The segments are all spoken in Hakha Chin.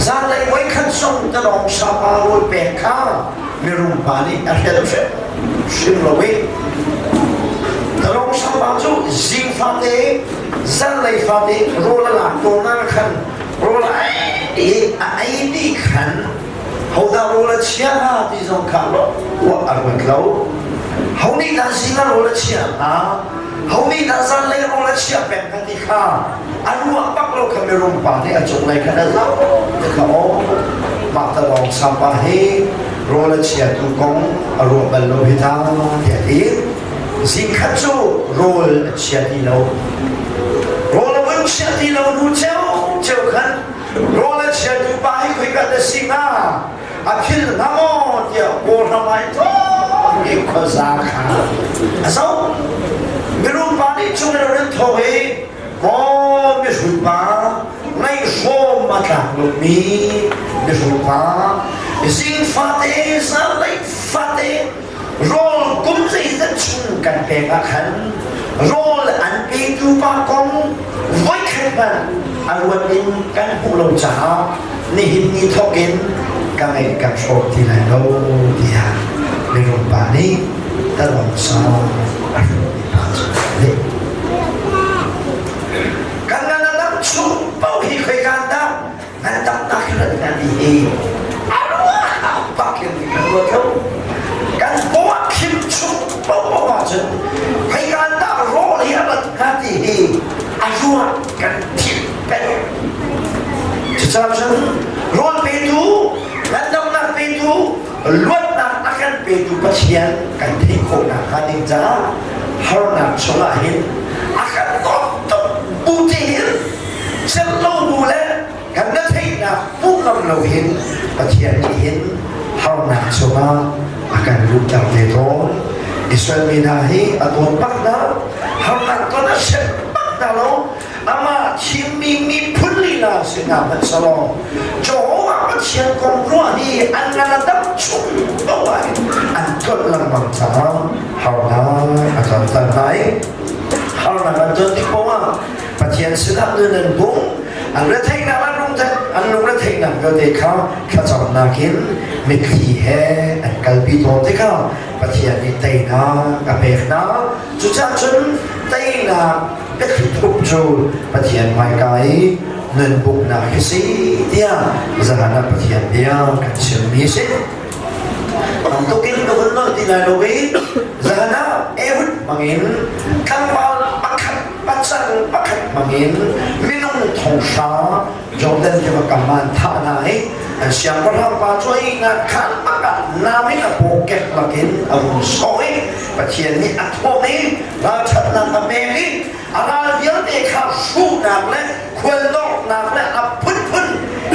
Zanlei voikhat zong talawng sapa rawl pek kha mirum pa nih a hrelh hrim lo i talawng sapa cu zing fate zanlei fate rawl a lak tawn ah khan rawl a ei a ei dih khan hodah rawl a chia hnga ti zong kha ruah a ruat lo. Ho nih dah zing ah rawl a chia hnga? Ho nih dah zanlei rawl a chia peng hnga ti kha a ruah bak lo kha mirum pa nih a cunglei khan a zoh ti kha aw mah talawng sapa hi rawl a chiatu kong a ruah bal lo hi ta tiah a ti. Zingkhat cu rawl a chia ti lo. Rawl a vun chia ti lo hnu ceu khan rawl a chiatu pa hi khoika dah si hnga? A philh hnga maw tiah kawlram ah in khuaza kha a zoh. Mirum pa nih cung in a run thawk i maw mihrut pa ngaihhrawm a tlak lomi mihrut pa zing fate zanlei fate rawl kum zeizat chung kan pek ah khan rawl an petu pa kong voikhat hmanh a ruat in kan hmuh lo caah nihin ni thawk in ka ngaih kan hrawm ti lai lo tiah mirum pa nih talawng sang a hrawmmi pa cu a leh. Kan ngan a dam chung paoh hi khoikan dah ngandamnak hi rat kan ti hi a ruah bak in kan ruat lo. Kan paw a khim chung paohpaoh ahcun khoikan dah rawl hi a rat hnga ti hi a ruah kan thil peng. Cucaah cun rawl petu, ngandamnak petu, luatnak a kan petu Pathian kan theih khawh nakhnga ding caah harnak chungah hin a kan dawt tuk bu te hin celh lo bu le kan na theihnak hmuh ngam lo hin Pathian nih hin harnak chungah a kan luhter te tawn. Israel mi hna hi a dawt bak hna, harnak ton a sian bak hna lo. Amah thimmi miphun lila si hna hmanh selaw Jehovah Pathian kong ruah hi an ngan a dam chung poah in an tlolh lengmang caah harnak a tonter hna i harnak an ton tik poah Pathian sinah nun an bung an retheihnak an lungthen an lungretheihnak vialte kha thlacamnak in mitthli he an kalpi tawn tikah Pathian nih teinak a pek hna. Cucaah cun teinak biathli-thup cu Pathian hmaika i nun buknak hi si tiah zahan ah Pathian bia kan chimmi a si. Bantukin ka vun nolh ti lai lo i zahan ah Ehud hmangin tlangval pakhat pacang pakhat hmangin minung thonghra Jordan tiva kam ah an thah hna i an siangpahrang pa cu a ihnak khan bak ah nam in a paw kek lakin a run sawh i Pathian nih a thawh i ralṭhatnak a pek i a ral vialte kha hruhnak le khualnorhnak le a phunphun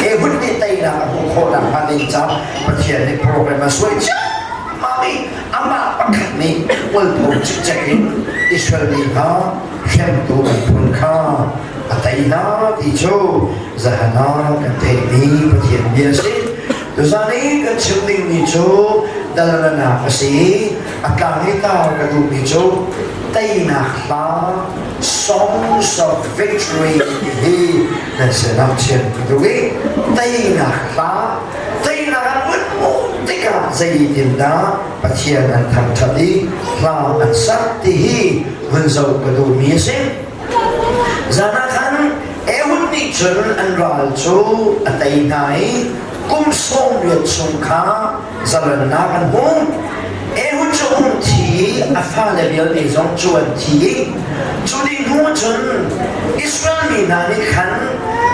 Ehud nih teinak a hmuh khawh nakhnga ding caah Pathian nih program a suai ciammam i amah pakhat nih mualpho cikcek in Israel mi kha hremtu miphun kha a tei hna ti cu zahan ah kan theihmi Pathian bia a si. Tuzan i kan chim dingmi cu dalranak a si i a tlang i tar ka duhmi cu teinak hla Songs of Victory ti hi nan sinah chim ka duh i teinak hla teinak an vun hmuh tikah zeitindah Pathian an thangṭhat i hla an sak ti hi vun zoh ka duhmi a si. Zan ah khan Ehud nih cun an ral cu a tei hna i kum 80 chung kha zalonnak an hmu. Ehud cu a hung thi i a fale vialte zong cu an thi i cu dih hnu cun Israel mi hna nih khan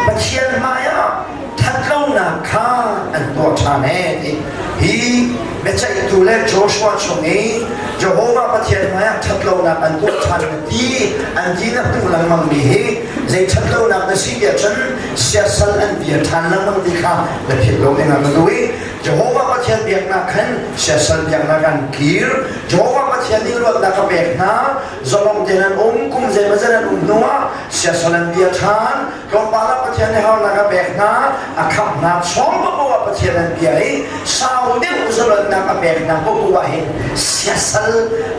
Pathian hmaiah ṭhatlonak kha an tuah ṭhan ee ti. Hi biaceihtu le Joshua chung i Jehovah Pathian hmaiah ṭhatlonak an tuah ṭhan na ti an ti na hmuh lengmangmi hi zei ṭhatlonak na si tiah cun siasal an bia ṭhan lengmang ti kha na philh lo dingah ka duh i Jehovah Pathian biaknak khan siasal biaknak an kir. Jehovah Pathian nih luatnak a pek hna. Zalong tein an um, kum zeimawzat an um hnuah siasal an bia ṭhan. Tlawmpal ah Pathian nih harnak a pek hna, a khamh hna. Sawm paoh ah Pathian an bia i sau deuh zalonnak a pek hna paoh ah hin siasal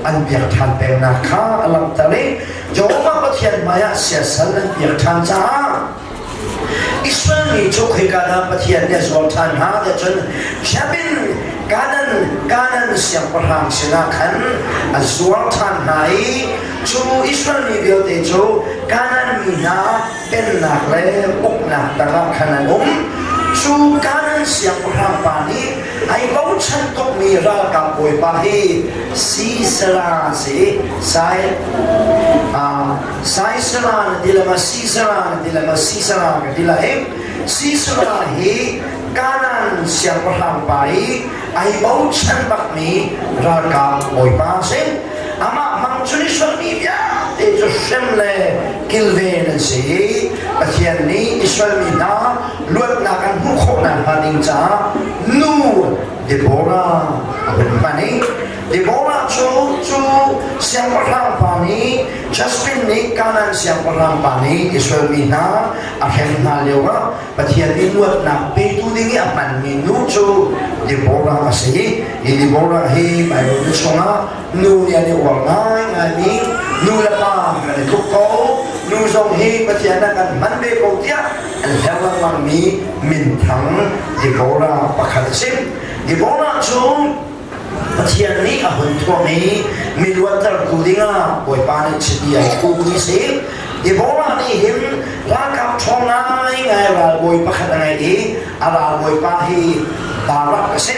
an biak ṭhan pengnak kha a langhter i Jehovah Pathian hmaiah siasal an biak ṭhan caah. Israel mi cu khoika dah Pathian nih a zuar ṭhan hna tiah cun Jabin Canaan Canaan siangpahrang sinah khan a zuar ṭhan hna i cu Israel mi vialte cu Canaan mi hna pennak le uknak tangah khan an um. Cu Canaan siangpahrang pa nih ai bochan tukmi ralkap bawipa hi Sisera a si. Sai Sisera na ti lama Sisera na ti lama Sisera ka ti lai. Sisera hi Canaan siangpahrang pa i ai bochan bakmi ralkap bawipa a si. Amah hmang cun Israel mi vialte cu hrem le kilven an si i Pathian nih Israel mi hna luatnak an hmuh khawh nakhnga ding caah nu Deborah a hun hman i Deborah cu cu siangpahrang pa nih Justin nih Canaan siangpahrang pa nih Israel mi hna a hrem hna lioah Pathian nih luatnak petu ding i a hmanmi nu cu Deborah a si. Hi Deborah hi Bible chungah nu nih an i uar ngaingaimi nu le pa kan i tluk ko. Nu zong hi Pathian ah kan hman ve ko tiah an hler lengmangmi minthang Deborah pakhat a si. Deborah cu Pathian nih a hun thuam i mi luattertu dingah Bawipa nih chiti ai kumi si. Deborah nih hin ralkap ṭhawng ngaingai ralbawi pakhat a ngei i a ralbawipa hi Barak a si.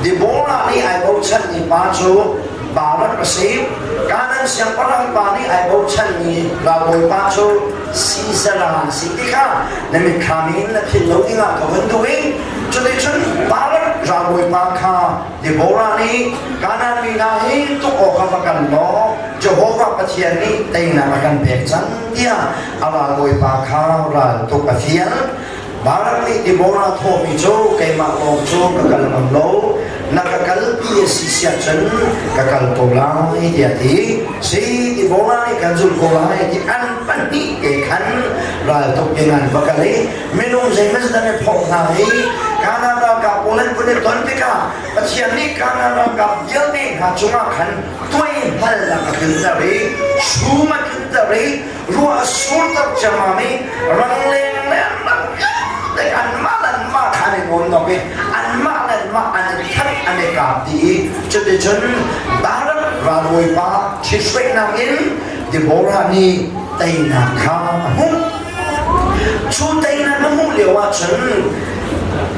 Deborah nih ai bochanmi pa cu Barak a si. Kanaan siangpahrang pa nih ai bochanmi ralbawipa cu Sisera a si ti kha na mitthlam in na philh lo dingah ka hun duh i Cuticun Barak ralbawipa kha Deborah nih Kanaan mi hna hi tuk awkah va kal law Jehovah Pathian nih teinak a kan pek cang tiah a ralbawipa kha ral tuk a fial. Barak nih Deborah thawhmi cu keimah lawng cu ka kal ngam lo, na ka kalpi a si siah cun ka kal ko lai tiah a ti. Si Deborah nih kan zulh ko lai ti an pahnih te khan raltuk ding an va kal i minung zeihmanh an i phawk hna i Kanaan ralkap pawl an vun i ton tikah Pathian nih Kanaan ralkap vialte hna cungah khan tuai hngalnak a tlunter i chum a tlunter i ruah a surter ciammam i rangleng le rang vialte anmah le anmah kha an i nawnnok i anmah le anmah an i that an i kap dih i cuticun Barak ralbawipa ṭhithruainak in Deborah nih teinak kha a hmuh. Cu teinak a hmuh lio ahcun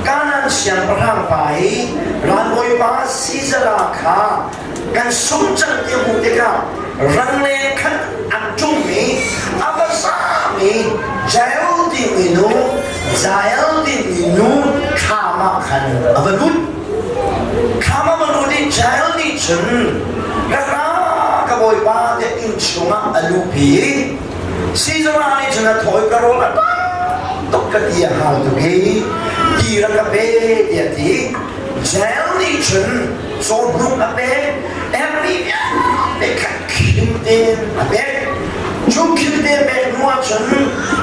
Kanaan siangpahrang pa i ralbawipa Sisera kha kan sung cang ti a hmuh tikah rangleng khan an ṭum i a va zaam i Jael timi nu Jael timi nu thlam ah khan a va lut. Thlam a va lut i Jael nih cun rak ra ka bawipa te inn chungah a luhpi i Sizara nih cun a thawi ka rawl a tam tuk ka ti a hal tuk i ti rak ka pe tiah a ti. Jael nih cun cawhnuk a pek, ermi vialte kha khim tein a pek. Cu khim te pek hnu ah cun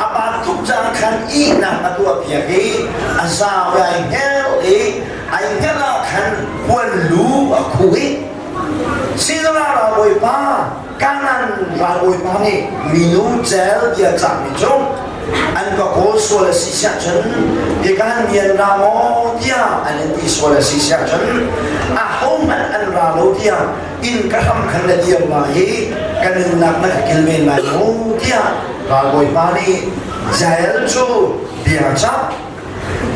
a pa tuk caah khan ihnak a tuahpiak i a zau i ai hngelh i ai hngelh ah khan puan lu a khuh i Sizara ralbawipa Kanaan ralbawipa nih minu cel bia cahmi cu an ka kawl sual a si siah cun biakan mi an ra maw tiah an in ti sual a si siah cun ahohmanh an ra lo tiah inn ka hram khan na dir lai i ka nunnak na ka kilven lai maw tiah ralbawipa nih Jael cu bia cah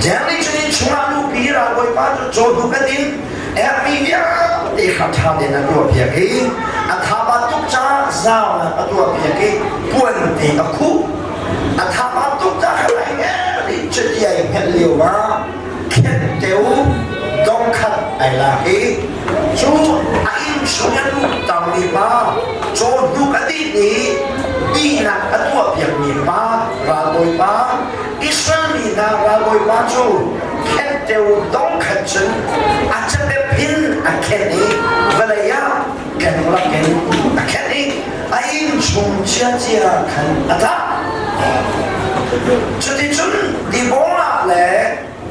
Jerry cu inn chungah luhpi ralbawipa cu cawhnuk a din ermi vialte kha ṭha tein a tuahpiak i a thaba tuk caah zaunak a tuahpiak i puan te a khuh. A thaba tuk caah kha ai ngerh i cuti ai hngelh lio ah khetteu dongkhat ai lak i cu a inn chung a luhtermi pa cawhnuk a dinh i ihnak a tuahpiakmi pa ralbawipa Israel mi hna ralbawipa cu khetteu dongkhat cun a cakep in a khenh i vawlei ah keng lakin a khenh i a inn chung chiachia khan a tlak. Cuticun Deborah le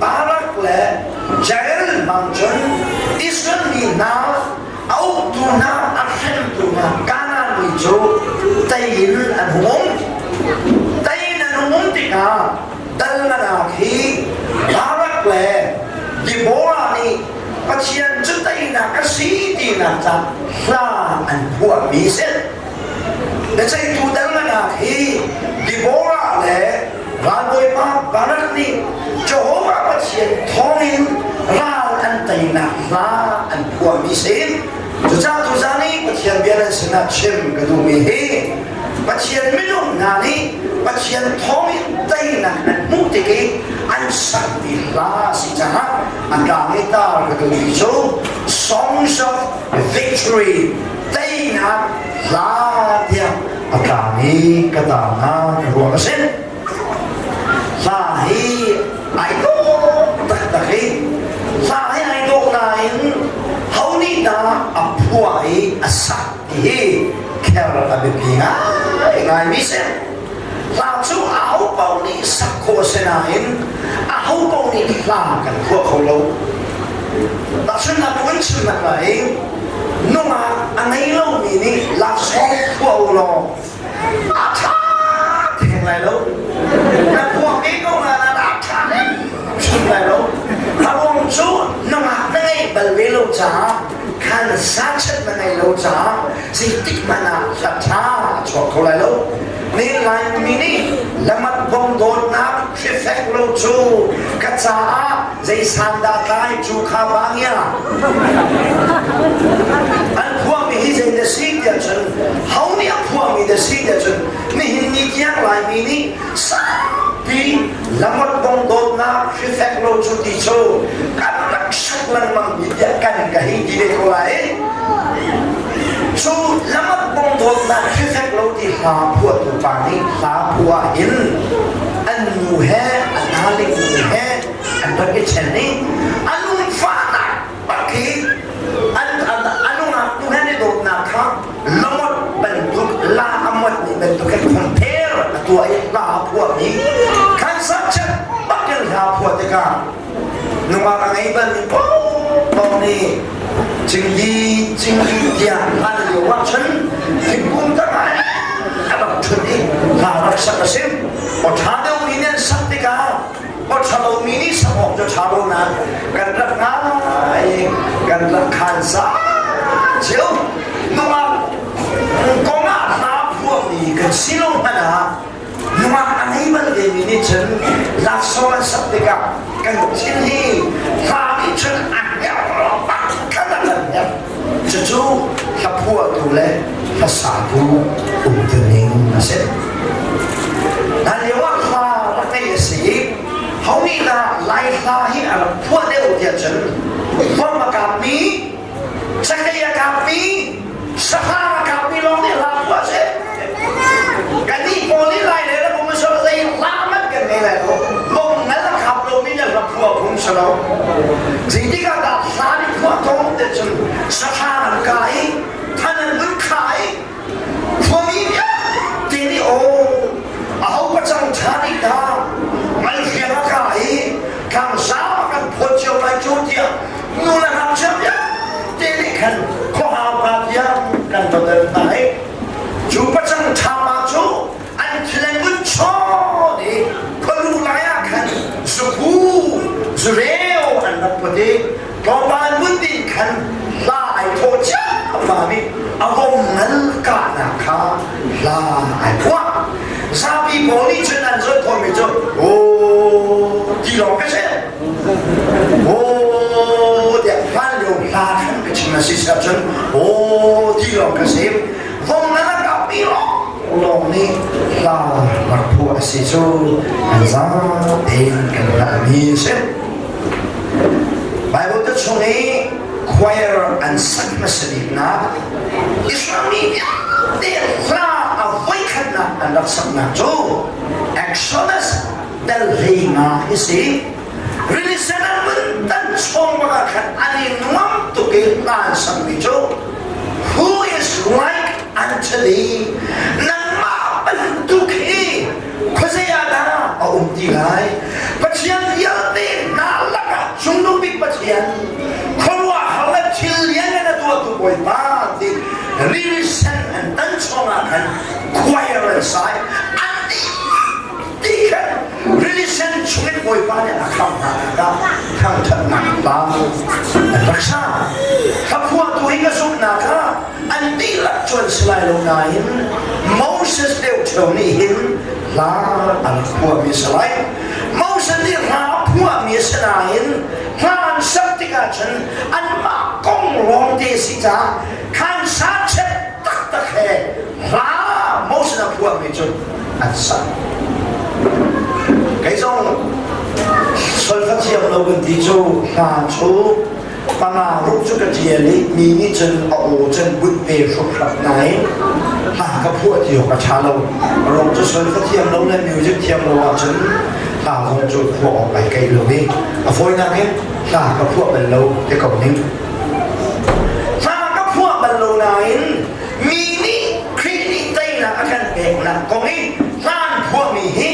Barak le Jael hmang cun Israel mi hna a uktu hna a hremtu hna Kanaan mi cu tei in an hung um. Tei in an hung um tikah dal. nganak hi Barak le Deborah nih Pathian cu teinak a si tinak ca hla an phuahmi si. Biaceihtu dal nganak hi Deborah le ralbawipa Barak nih Jehovah Pathian thawngin ral an teinak hla an phuahmi si. Cucaah tuzaan i Pathian bia nan sinah chim ka duhmi hi Pathian minung hna nih Pathian thawngin teinak an hmuh tik i an sakmi hla a si caah a tlang i tar ka duhmi cu Songs of Victory teinak hla tiah a tlang i ka tar hna ka ruang a si. Hla hi ai dawh taktak i hla hi ai dawh nain ho nih dah a phuah i a sak ti hi kher a biapi ngaingaimi si. Hla cu aho paoh nih sak khawh a si nain aho paoh nih hla kan phuah kho lo. Tahchunhnak vun chimnak lai nungak a ngei lomi nih laksawng phuah u law a ṭha theng lai lo. Na phuah ve ko nain a ṭha hrim lai lo. A ruang cu nungak na ngeih bal ve lo caah khan sachet na ngei lo caah zeitik hmanh ah hla ṭha a chuak kho lai lo. Ni Laimi nih lamat bong dawtnak hrifek lo cu ka caah zei san dah tlai cu kha bangia an phuahmi hi zei na si tiah cun ho nih a phuahmi na si tiah cun nihin ni tiang Laimi nih saupi lamot bong dawtnak hrifek lo cu ti cu kan rak sak lengmang mi tiah kan ka hei ti ve ko lai. Cu lamot bong dawtnak hrifek lo ti hla phuahtu pa nih hla phuah in an nu he a nalik nu he an rak i ṭhen i a lungfahnak bak hi an a nungak nu he an i dawtnak kha lamot bantuk la a mot ni bantuk he compare a tuah i hla a phuahmi khan subject bakin hla phuah tikah nungak a ngei balmi paohpaoh nih cingli cingli tiah hlan lio ah cun thingkung tangah a rak ṭhut i hla rak sak a si. Aw ṭha deuhmi nih an sak tikah aw ṭha lomi nih sak awk cu ṭha lo nain kan rak ngai kan rak khan sa cio. Nungak kong ah hla phuahmi kan si lo hmanh ah nungak a ngei bal vemi nih cun laksawng an sak tikah kan thin hi hla nih cun a hngerh bak khan a kan hngerh. Cucu hlaphuahtu le hlasatu umtuning a si. Hlan lio ah hla rak ngeih a si i ho nih dah Lai hla hi a rak phuah deuh tiah cun vom a kapmi, cakei a kapmi, sahlang a kapmi lawng nih hla phuah a si. Kannih pawl nih Lai le ram um zei hla hmanh kan ngei lai lo. Vom ngal a kap lomi nih hla phuah phung si lo. Zeitik ah dah hla nih phuah thawng te cun sahlang an ka i than an vun kha i khuami vialte nih aw aho pacang ṭha nih dah ngalhriang a ka i tlangzam a kan phawt cio lai cu tiah nu le ngakchia vialte nih khan khuahau ka tiang kan va hna i cu pacang ṭha pa cu an thil an vun chawn i khualu lai ah khan zupu zureu an rak put i tlawmpal an vun din khan hla ai thawh ciammam i a vom ngal kahnak kha hla ai phuah. Zapi pawl nih cun an zawt khawhmi cu aw ti lawng ka si aw tiah hlan lio hla khan ka chim a si cun aw ti lawng ka si vom ngal a kapmi lawng lawng nih hla rak phuah a si cu an zatein kan hngalhmi a si. Bible te chung i choir an sak hmasa biknak Israel mi vialte hla a voikhatnak an rak saknak cu Exodus dal 15 hi si. Rili sen an vun tan chawng bak ah khan an i nuam tuk i hla an sakmi cu Who is like unto thee? Nangmah bantuk hi khuazei ah dah a um ti lai? Pathian vialte hna lakah cungnung bik Pathian khuaruahhar le thil lianngan a tuahtu Bawipa ti rili sen an tan chawng ah khan choir an sai an ti khan rili sen chungin. Bawipa nih a khamh hna ah thangṭhatnak hla an rak sa. Hlaphuahtu hi ka zumhnak ah an dihlak cu an si lai lo nain Moses deuh ṭheo nih hin hla an phuahmi a si lai. Moses nih hla a phuahmi a si nain hla an sak tikah cun anmah kong lawngte a si caah khan sa chet taktak he hla Moses a phuahmi cu an sak. Kei zong solfa thiam lo kan ti cu hla cu panga ruk cu ka ṭial i mi nih cun a aw cun but ve hruphrap nain hla ka phuah ti awk a ṭha lo. Rong cu solfa thiam lo le music thiam lo ahcun hla zong cu phuah awk ai keih lo i a fawinak in hla ka phuah bal lo ti ko ning. Hla ka phuah bal lo nain mi nih Khrih nih teinak a kan peknak kong i hla an phuahmi hi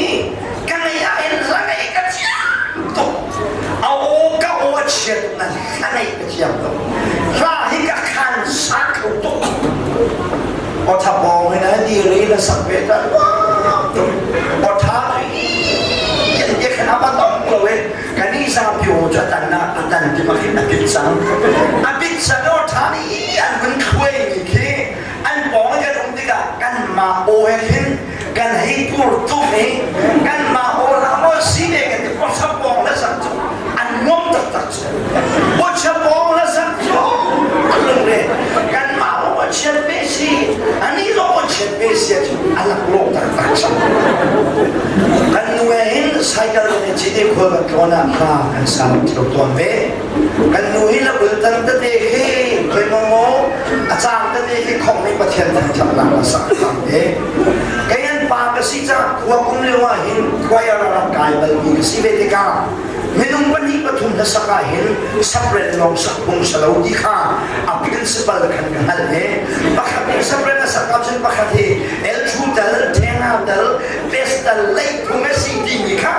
ka ngeih ah hin hla ngeih ka thiam tuk. A aw ka aw a chia tuk nain hla ngeih ka thiam tuk. Hla hi ka khan sa kho tuk. Aw tha pawng in a dir i na sak ve ta tuk. Aw tha i an bia khan a tong lo i kan i zapi aw cu a tan na a tan ti bak in a bit cang. A bit cang aw tha nih an vun thluai mi khi an pawng kan um tikah kanmah aw he khin kan hei pur tuk i kanmah aw hlah maw si ve kan ti pawcha pawng le sak cu an nuam taktak cu pawcha pawng le sak cu an lungre kanmah aw a chiat ve si ani zong aw chiat ve si cu a laklawh taktak cu kan nu he hin cycle in cite khual kan tlawn ah hla kan sa theu tawn ve Kan nu hi la ultan tete khi khoi maw a cang tete khi khong nih Pathian thangṭhatnak a sak tham te. Kei an pa ka si caah khua kum lio ah hin choir a rak kai balmi ka si ve tikah minung pahnih pathum hlasak ah hin separate lawng sak phung si lo ti kha a principal khan ka hngalh ve. Pakhat nih separate a sak ahcun pakhat hi L2 tal, Tenor tal, Bass tal lei phung a si timi kha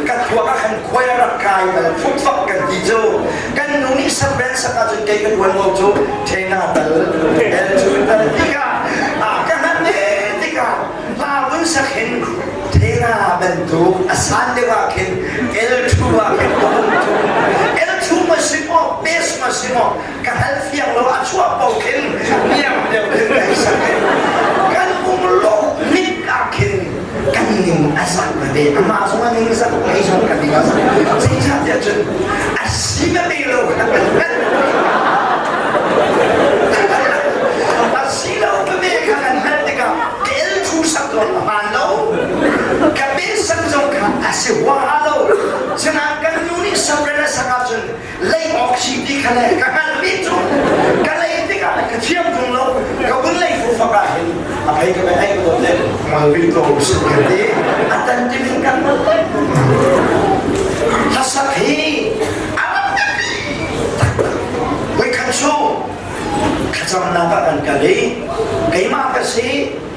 ka thluak ah khan choir rak kai bal fukfak kan ti cu kan nu nih sapren sak ahcun kei ka tuan ko cu thena tal el cu tal tikah ka hman ne tikah hla vun sak hin thena bantuk a san deuh ah khin L2 ah khin ka hung cu L2 ma si maw bass ma si maw ka hal fiang lo a chuah po khin niam deuh khin kai sak kan um lo mit ah khin kan ning a zak ve amah zong a ning zak kei zong ka ning a zak zeicahtiah cun a si ve lo kha kan hngalh a si lo ve kha kan hngalh tikah ka el thu sak zong a hmaan lo ka pe sak zong kha a si huaha lo sinain kan nu nih samren a sak ahcun lei awk si ti kha le ka hngalh mi cu ka lei tikah le ka thiam tung lo ka vun lei fufak ah hin a phei ka pe ai ko le mal vi ko si ka ti a tan ti min kan mal le hlasak hi a rak voi khat cu thlacamnak ah kan kal i keimah ka si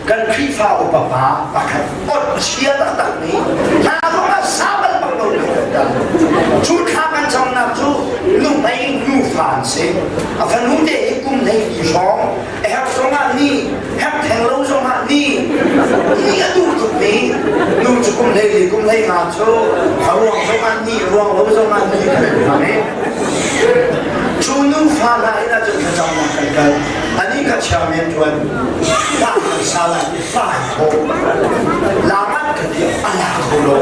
kan Khrihfa upa pa pakhat ot chia taktak nih hla zong ah sa bal bang lo kan kal cu thla kan camnak cu nuhmei nufa an si a fanu te hi kum hlei li hrawng a herh zong ah ni herh theng lo zong ah ni ni a duh tuk ni nu cu kum hlei li kum hlei nga cu a ruang zong ah ni ruang lo zong ah ni kan hmang i cu nufa hna in ahcun thlacamnak kan kal ani kha chairman tuan fa kan sa lai i fa an thawh lamat ka ti a la kho lo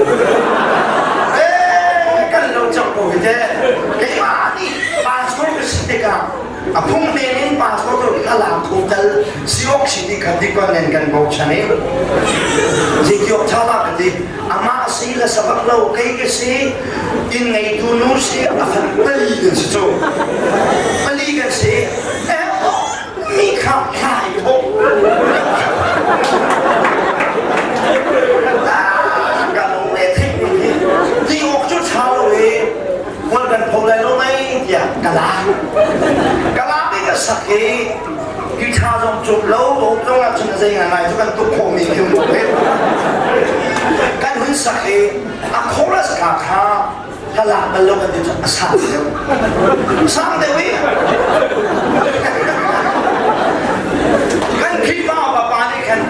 eh kan lo cang ko hi te keimah nih pastor ka si tikah a phung men in pastor cu hla kho tal siok si ti kha dikon nen kan bochan i zeitiok tha la ka ti amah si la sabak lo kei ka si inn ngeitu nu si a fan pali kan si cu pali kan si mi kha hlai thawh ka lung le theih hi ti awk cu ṭha lo i hmual kan pho lai lo mei tiah ka lak ka lak i ka sak i guitar zong cuk lo zong ah cun zei ngai cu kan tuk khawh mi khi um kan hun sak i a chorus ka kha ka lak bal lo kan ti cu a sang deuh sang deuh i kan Khrihfa papa nih khan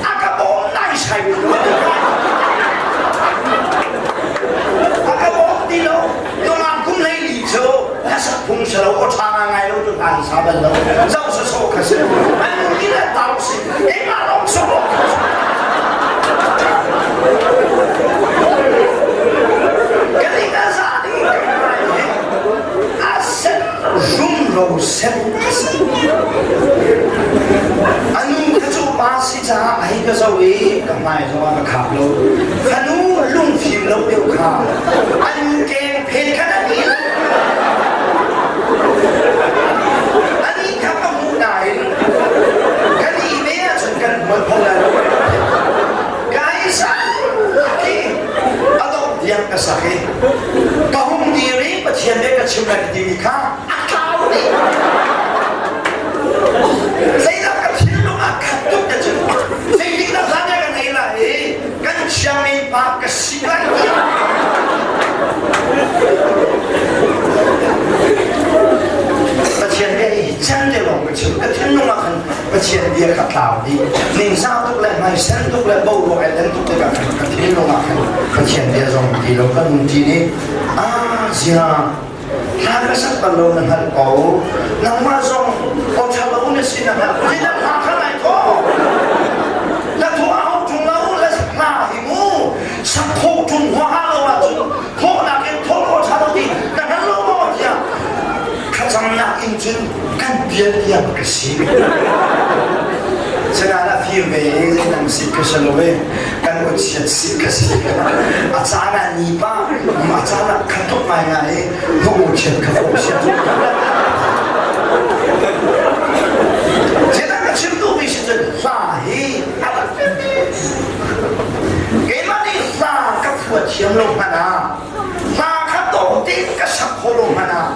a ka bawm nai sai a ka bawm. Hla an sa bal lo. Zoh sawsawh kha si. An nu le tar si. Keimah lawng sawh kha si. Kan ing a za ding kan ngai hi. A sen rumro sen a sen. A nu kha cu pa si caah a hei ka zoh i ka hmai zongah ka khap lo. Fanu lungfim lo deuh kha an keng phen khan an i Anih kha ka hmuh nain kan i ve ahcun kan hmual pho lai lo. Kai sak khi a dongh tiang ka sak i ka hung dir i Pathian nih ka chim lai timi kha a tlau dih. Zeidah ka thinlung ah khat tuk te cun zeitik dah hlan kan ei lai i kan sianginn pa ka si lai tiah Pathian bia hi chan te lawng ka chim ka thinlung ah khan Pathian bia kha tlau dih ningzah tuk le hmaisen tuk le boruak ai len tuk tikah khan ka thinlung ah khan Pathian bia zong ti lo ka nun ti nih ah zia hla ka sak bal lo na hngalh ko nangmah zong aw ṭha lo na si na hngalh zeidah hla kha ngai ko na thu au ṭung lo la hla hi mu sak khawh ṭung huaha lo ahcun thawhnak in thawh aw ṭha lo ti na hngal lo maw tiah thlacamnak in cun kan pial tiang ka si Sinain a fir ve i zeidang si ka si lo i kan uchiat si ka si. A caan ah ni pa, a caan ah khat tuk ngaingai i ka uchiat ka fawh sia. Zeidang ka chim duhmi si cun hla hi a rak Keimah nih hla ka phuah thiam lo hmanh ah hla kha dawh tein ka sak khawh lo hmanh ah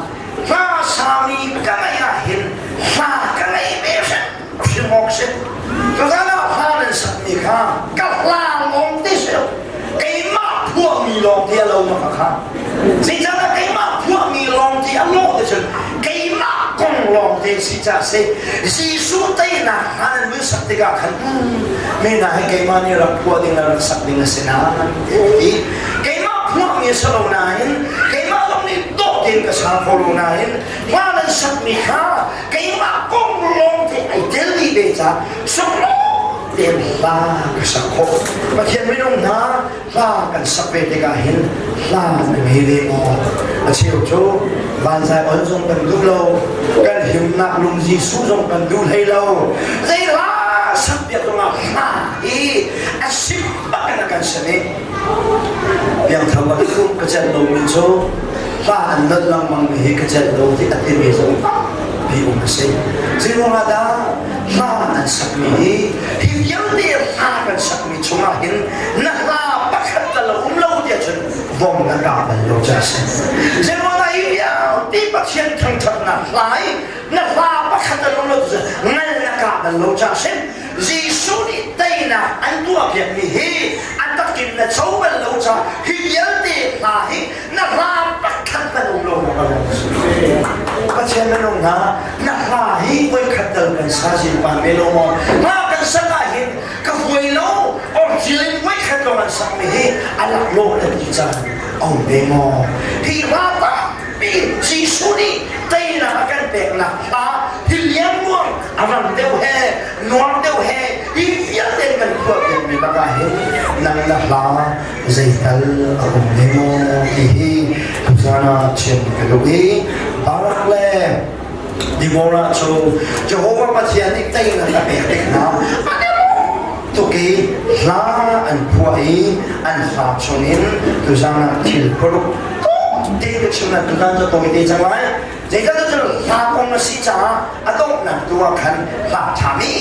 hla sami ka ngaih ah hin hla ka ngei ve hrim hrim awk si. Tuzan ah hla nan sakmi kha ka hla lawng te si lo. Keimah phuahmi lawng te a lo ma kha. Zeicahtiah keimah phuahmi lawng te a lawh te cun keimah kong lawng te si ca si. Jesuh teinak hla nan vun sak tikah khan mena hi keimah nih rak phuah ding le rak sak ding a si nain ti. Keimah phuahmi a si lo nain keimah zong nih dawh tein ka sa kho lo nain hla nan sakmi kha keimah kong lawng te ai tel dih ve ca sunglawi tein hla ka sak khawh. Pathian minung hna hla kan sak ve tikah hin hla na ngei ve maw? A cheu cu vanzai on zong kan duh lo, kan himnak lung Jesuh zong kan duh hlei lo. Zei hla sak piak zongah hla hi a sim bak in a kan sem i piangthar bak ka celh lomi cu hla an nolh lengmang mi hi ka celh lo ti a timi zong tampi um a si. Zeiruangah dah hla an sakmi hi hi vialte hla kan sakmi chungah hin na hla pakhat tal a um lo tiah cun vom na kah bal lo ca a si. Zeiruangah hi vialte Pathian thangṭhatnak hla i na hla pakhat tal um lo ti cun ngal na kah bal lo ca a si. Jesuh nih teinak an tuahpiakmi hi a takin na co bal lo caah hi vialte hla hi na hla pakhat hmanh um lo maw Pathian minung hna na hla hi voikhat dal kan sa zinpa me lo maw hla kan sak ah hin ka huai lo or thil in voikhat lawng an sakmi hi a laklawh na ti caan a um ve maw hi hla tampi Jesuh nih teinak a kan peknak hla hi liangluang a rang deuh he nuam deuh he hi vialte kan phuah piakmi lakah hin nang na hla zeital a um ne maw ti hi tuzan ah chim ka duh i Barak le Deborah cu Jehovah Pathian nih teinak a pek tik hna an i tuk i hla an phuah i an hla chungin tuzan ah thil paruk te ka chim na tuzan cu tawi te cang lai Zeicahtiah cun hla kong a si caah a donghnak tu ah khan hla ṭhami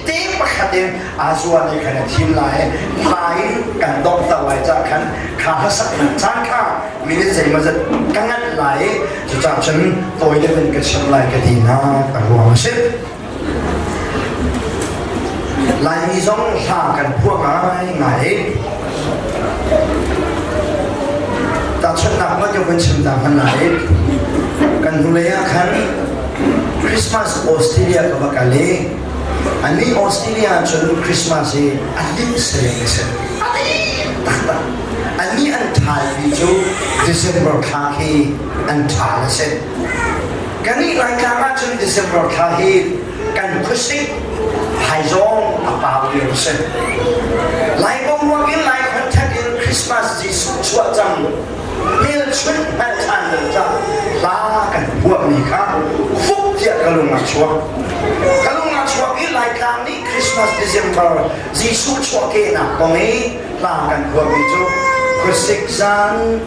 te pakhat in aa zuan i khan a thim lai i hla in kan donghter lai caah khan kha hlasaknak caan kha minute zeimawzat ka nganh lai i cucaah cun tawi deuh in ka chim lai ka ti nak a ruang a si. Laimi zong hla kan phuah ngaingai. Tahchunhnak hmanh ka vun chim ta hmanh lai. Kan hnulei ah khan Christmas Australia ka va kal i annih Australia cun Christmas hi a lim sering a si. A lim taktak. Annih an ṭhalmi cu December thla khi an ṭhal a si. Kannih Laitlang ahcun December thla hi kan khuasik phaizawng a pau lio a si. Lai boruak in Lai contact in Christmas Jesuh chuah cang hmelchunh hngalh ṭhan lo cah hla kan phuahmi kha fuk tiah ka lung a chuak. Ka lung a chuak i Laitlang nih Christmas December Jesuh chuahkehnak kong i hla kan phuahmi cu khuasik zan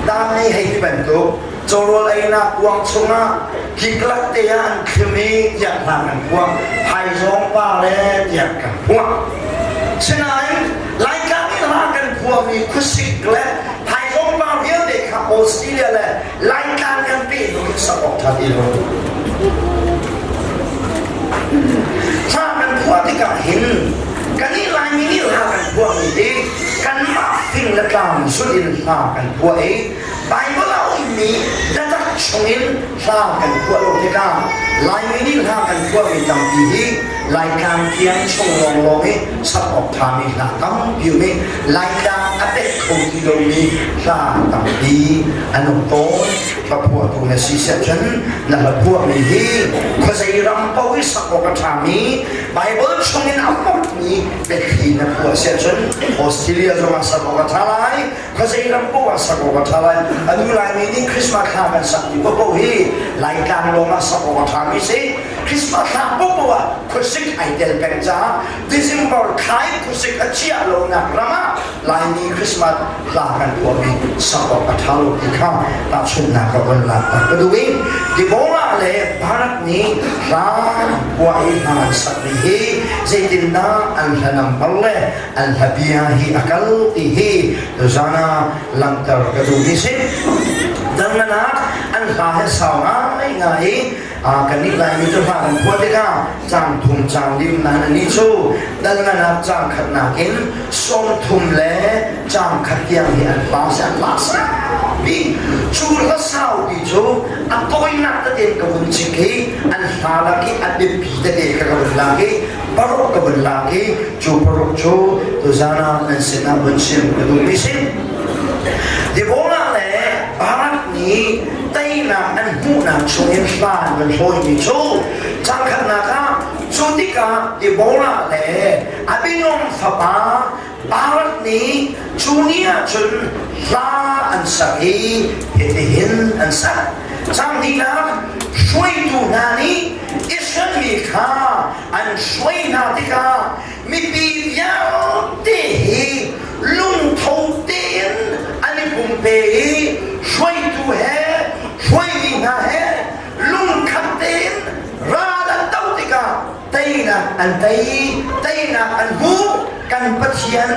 dai hei ti bantuk cawrawl einak kuang chungah kiklak te ah an thlim i tiah hla kan phuah phaizawng pa le tiah kan phuah. Sinain Laitlang i hla kan phuahmi khuasik le phaizawng pa vialte kha Australia le Laitlang kan peh hnu in sak awk ṭha ti lo. Hla kan phuah tikah hin kannih Laimi nih hla kan phuahmi hi kanmah fing le tlang zulh in hla kan phuah i Baibal a ummi biatak chungin hla kan phuah lo tikah Laimi nih hla kan phuahmi tampi hi Laitlang thiang chung lawnglawng i sak awk ṭhami hla tampi um i Laitlang a pet kho ti lomi hla tampi an um tawn. Hla phuahtu na si siahcun na hla phuahmi hi khuazei ram paoh i sak awk a ṭhami Baibal chungin a pokmi biathli na phuah siahcun Australia zongah sak awk a ṭha lai, khuazei ram paoh ah sak awk a ṭha lai. Anu Laimi nih Christmas thla kan sakmi paohpaoh hi Laitlang lawng ah sak awk a ṭhami si. Christmas thla paohpaoh ah khuasik ai tel peng caah December thla in khuasik a chiah lonak ram ah Laimi Christmas hla kan tuahmi sak awk a ṭha lo ti kha tahchunhnak ka von lak tak ka duh i Deborah le Barak nih hla phuah i hla an sakmi hi zeitindah an hla number le an hla bia hi a kal ti hi tuzan ah langhter ka duhmi si. Danganak an hla he sau ngai ngai i kannih Laimi cu hla kan phuah tikah caang thum caang lim nain anih cu dalnganak caang khatnak in 30 le caang khat tiang hi an hla si an hla bi cu hla sau ti cu a tawinak tete ka vun chik i an hla lak i a biapi tete ka ka vun lak i paruk ka vun lak i cu paruk cu tuzan ah nan sinah vun chim ka duhmi si Deborah le Barak nih teinak an hmuhnak chungin hla an van hlawimi cu cangkhatnak ah cu tikah Deborah le Abinom fapa Barak nih cu ni ah cun hla an sak i hitihin an sak. Cangdihnak hruaitu hna nih Israel mi kha an hruai hna tikah mipi vialte hi lungtho tein an i pumpe i hruaitu he hruaimi hna he lungkhat tein ral an do tikah teinak an tei teinak an hmu kan Pathian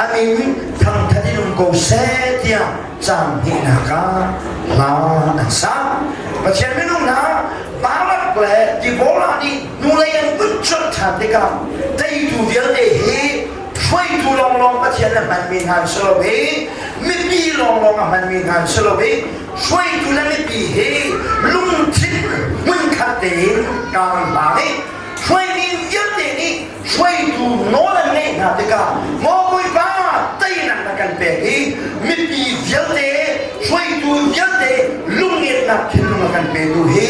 a min thangthat in um ko seh tiah caan hnihnak ah hla an sa Pathian minung hna Barak le Deborah nih hnulei an vun cuanh ṭhan tikah teitu vialte hi hruaitu lawnglawng Pathian a hmanmi hna an si lo i mipi lawnglawng a hmanmi hna an si lo i hruaitu le mipi hi lungthin hmunkhat tein kar hlang i hruaimi vialte nih hruaitu nawl an ngeih hna tikah maw Bawipa teinak na kan pek i mipi vialte hruaitu vialte lungngetnak thinlung a kan petu hi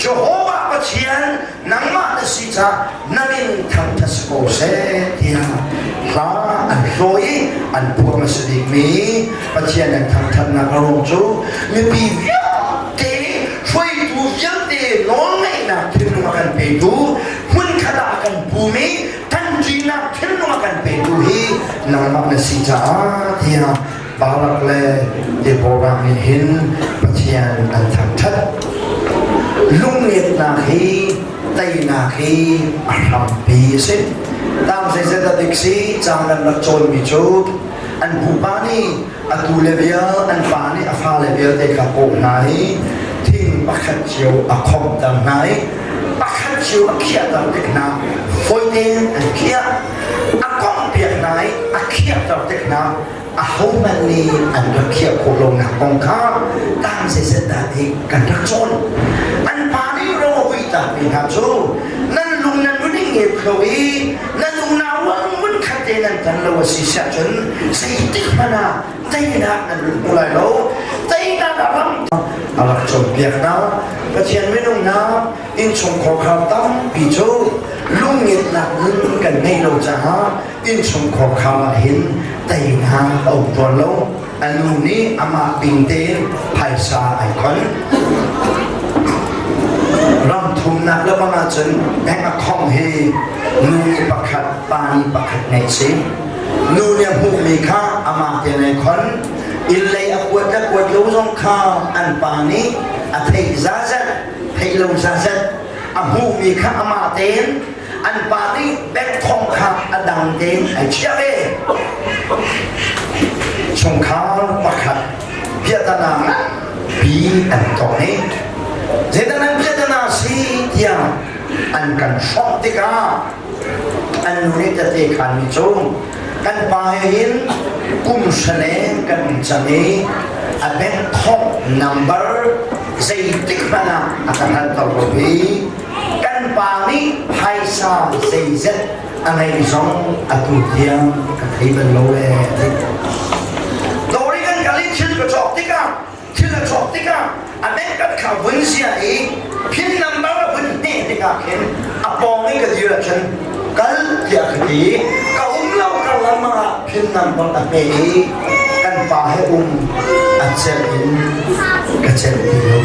Jehovah Pathian nangmah na si caah na min thangṭhat si ko seh tiah hla an hlawi i an phuah hmasa bikmi Pathian an thangṭhatnak a ruang cu mipi vialte hruaitu vialte nawlngeihnak thinlung a kan petu hmunkhat ah a kan pumi ṭanṭinak thinlung a kan petu hi nangmah na si caah tiah Barak le Deborah nih hin Pathian an thangṭhat. Lungngetnak hi teinak hi a hrampi a si. Tang zeizat a dik si cang nan rak cawnmi cu an pupa nih a tu le vial an pa nih a fale vialte kha kawh hna i thing pakhat cio a khomhter hna i pakhat cio a khiahter tik hna fawi tein an khiah a komhpiak hna i a khiahter tik hna ahohmanh nih an rak khiah khawh lonak kong kha tang zeizat dah nih kan rak cawn an pa nih ro a vuihtakmi hna cu nan lung nan vun i nget lo i nan unau rual hmunkhat te nan tan lo a si siahcun zeitik hmanh ah teinak nan run hmu lai lo teinak a ram. a rak cawnpiak hna. Pathian minung hna innchungkhar tampi cu lungngetnak nun kan ngeih lo caah innchungkhar ah hin teinak a um tawn lo. A nu nih amah bing tein phaisa ai khon. Ram thumnak le bang ahcun bank account hi nu nih pakhat, pa nih pakhat ngeih si. Nu nih a hmuhmi kha amah tein ai khon. Inn lei a kuat le kuat lo zong kha an pa nih a theih zazat, theih lo zazat. A hmuhmi kha amah tein an pa nih bank thong kha a dang tein ai chiah ve. Chungkhar pakhat piahtana nganpi an tong i zeidah nan piahtana si tiah an kan hrawmh tikah an nu nih tete khanmi cu kan pa he hin kum hra kan um cang i a bank thong number zeitik hmanh ah a kan halter lo i kan pa nih phaisa zeizat a ngeih zong atu tiang ka thei bal lo ee. Dawr i kan kal i thil ka cawk tikah thil a cawk tikah a bank card kha vun zia i pin number a vun hneh tikah khin a pawng i ka dir ahcun kal tiah ka ti ka um lo kar lengmang ah pin number a hme i kan pa he um a celh in ka celh ti lo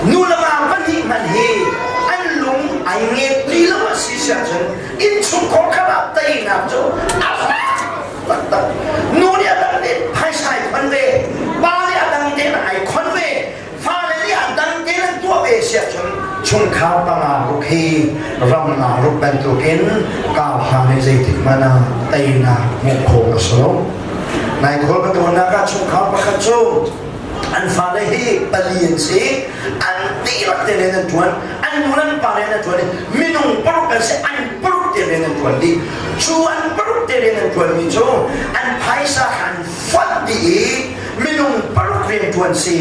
nu le va pahnih hmanh hi an lung ai nget ti lo a si si ahcun innchungkhar khat ah teinak cu a fak taktak. Nu nih a dang tein phaisa ai khon ve, pa nih a dang tein ai khon ve, fale nih a dang tein an tuah ve si ahcun chungkhar panga ruk hi ram nga ruk bantukin kar hlan i zeitik hmanh ah teinak hmuh khawh a si lo. Nai khual ka tuannak ah chungkhar pakhat cu an fale hi pali an si an dihlak te rian an ṭuan an nu an pa rian an ṭuan i minung paruk an si an paruk te rian an ṭuan dih cu an paruk te rian an ṭuanmi cu an phaisa kha an fonh dih i minung paruk rian ṭuan si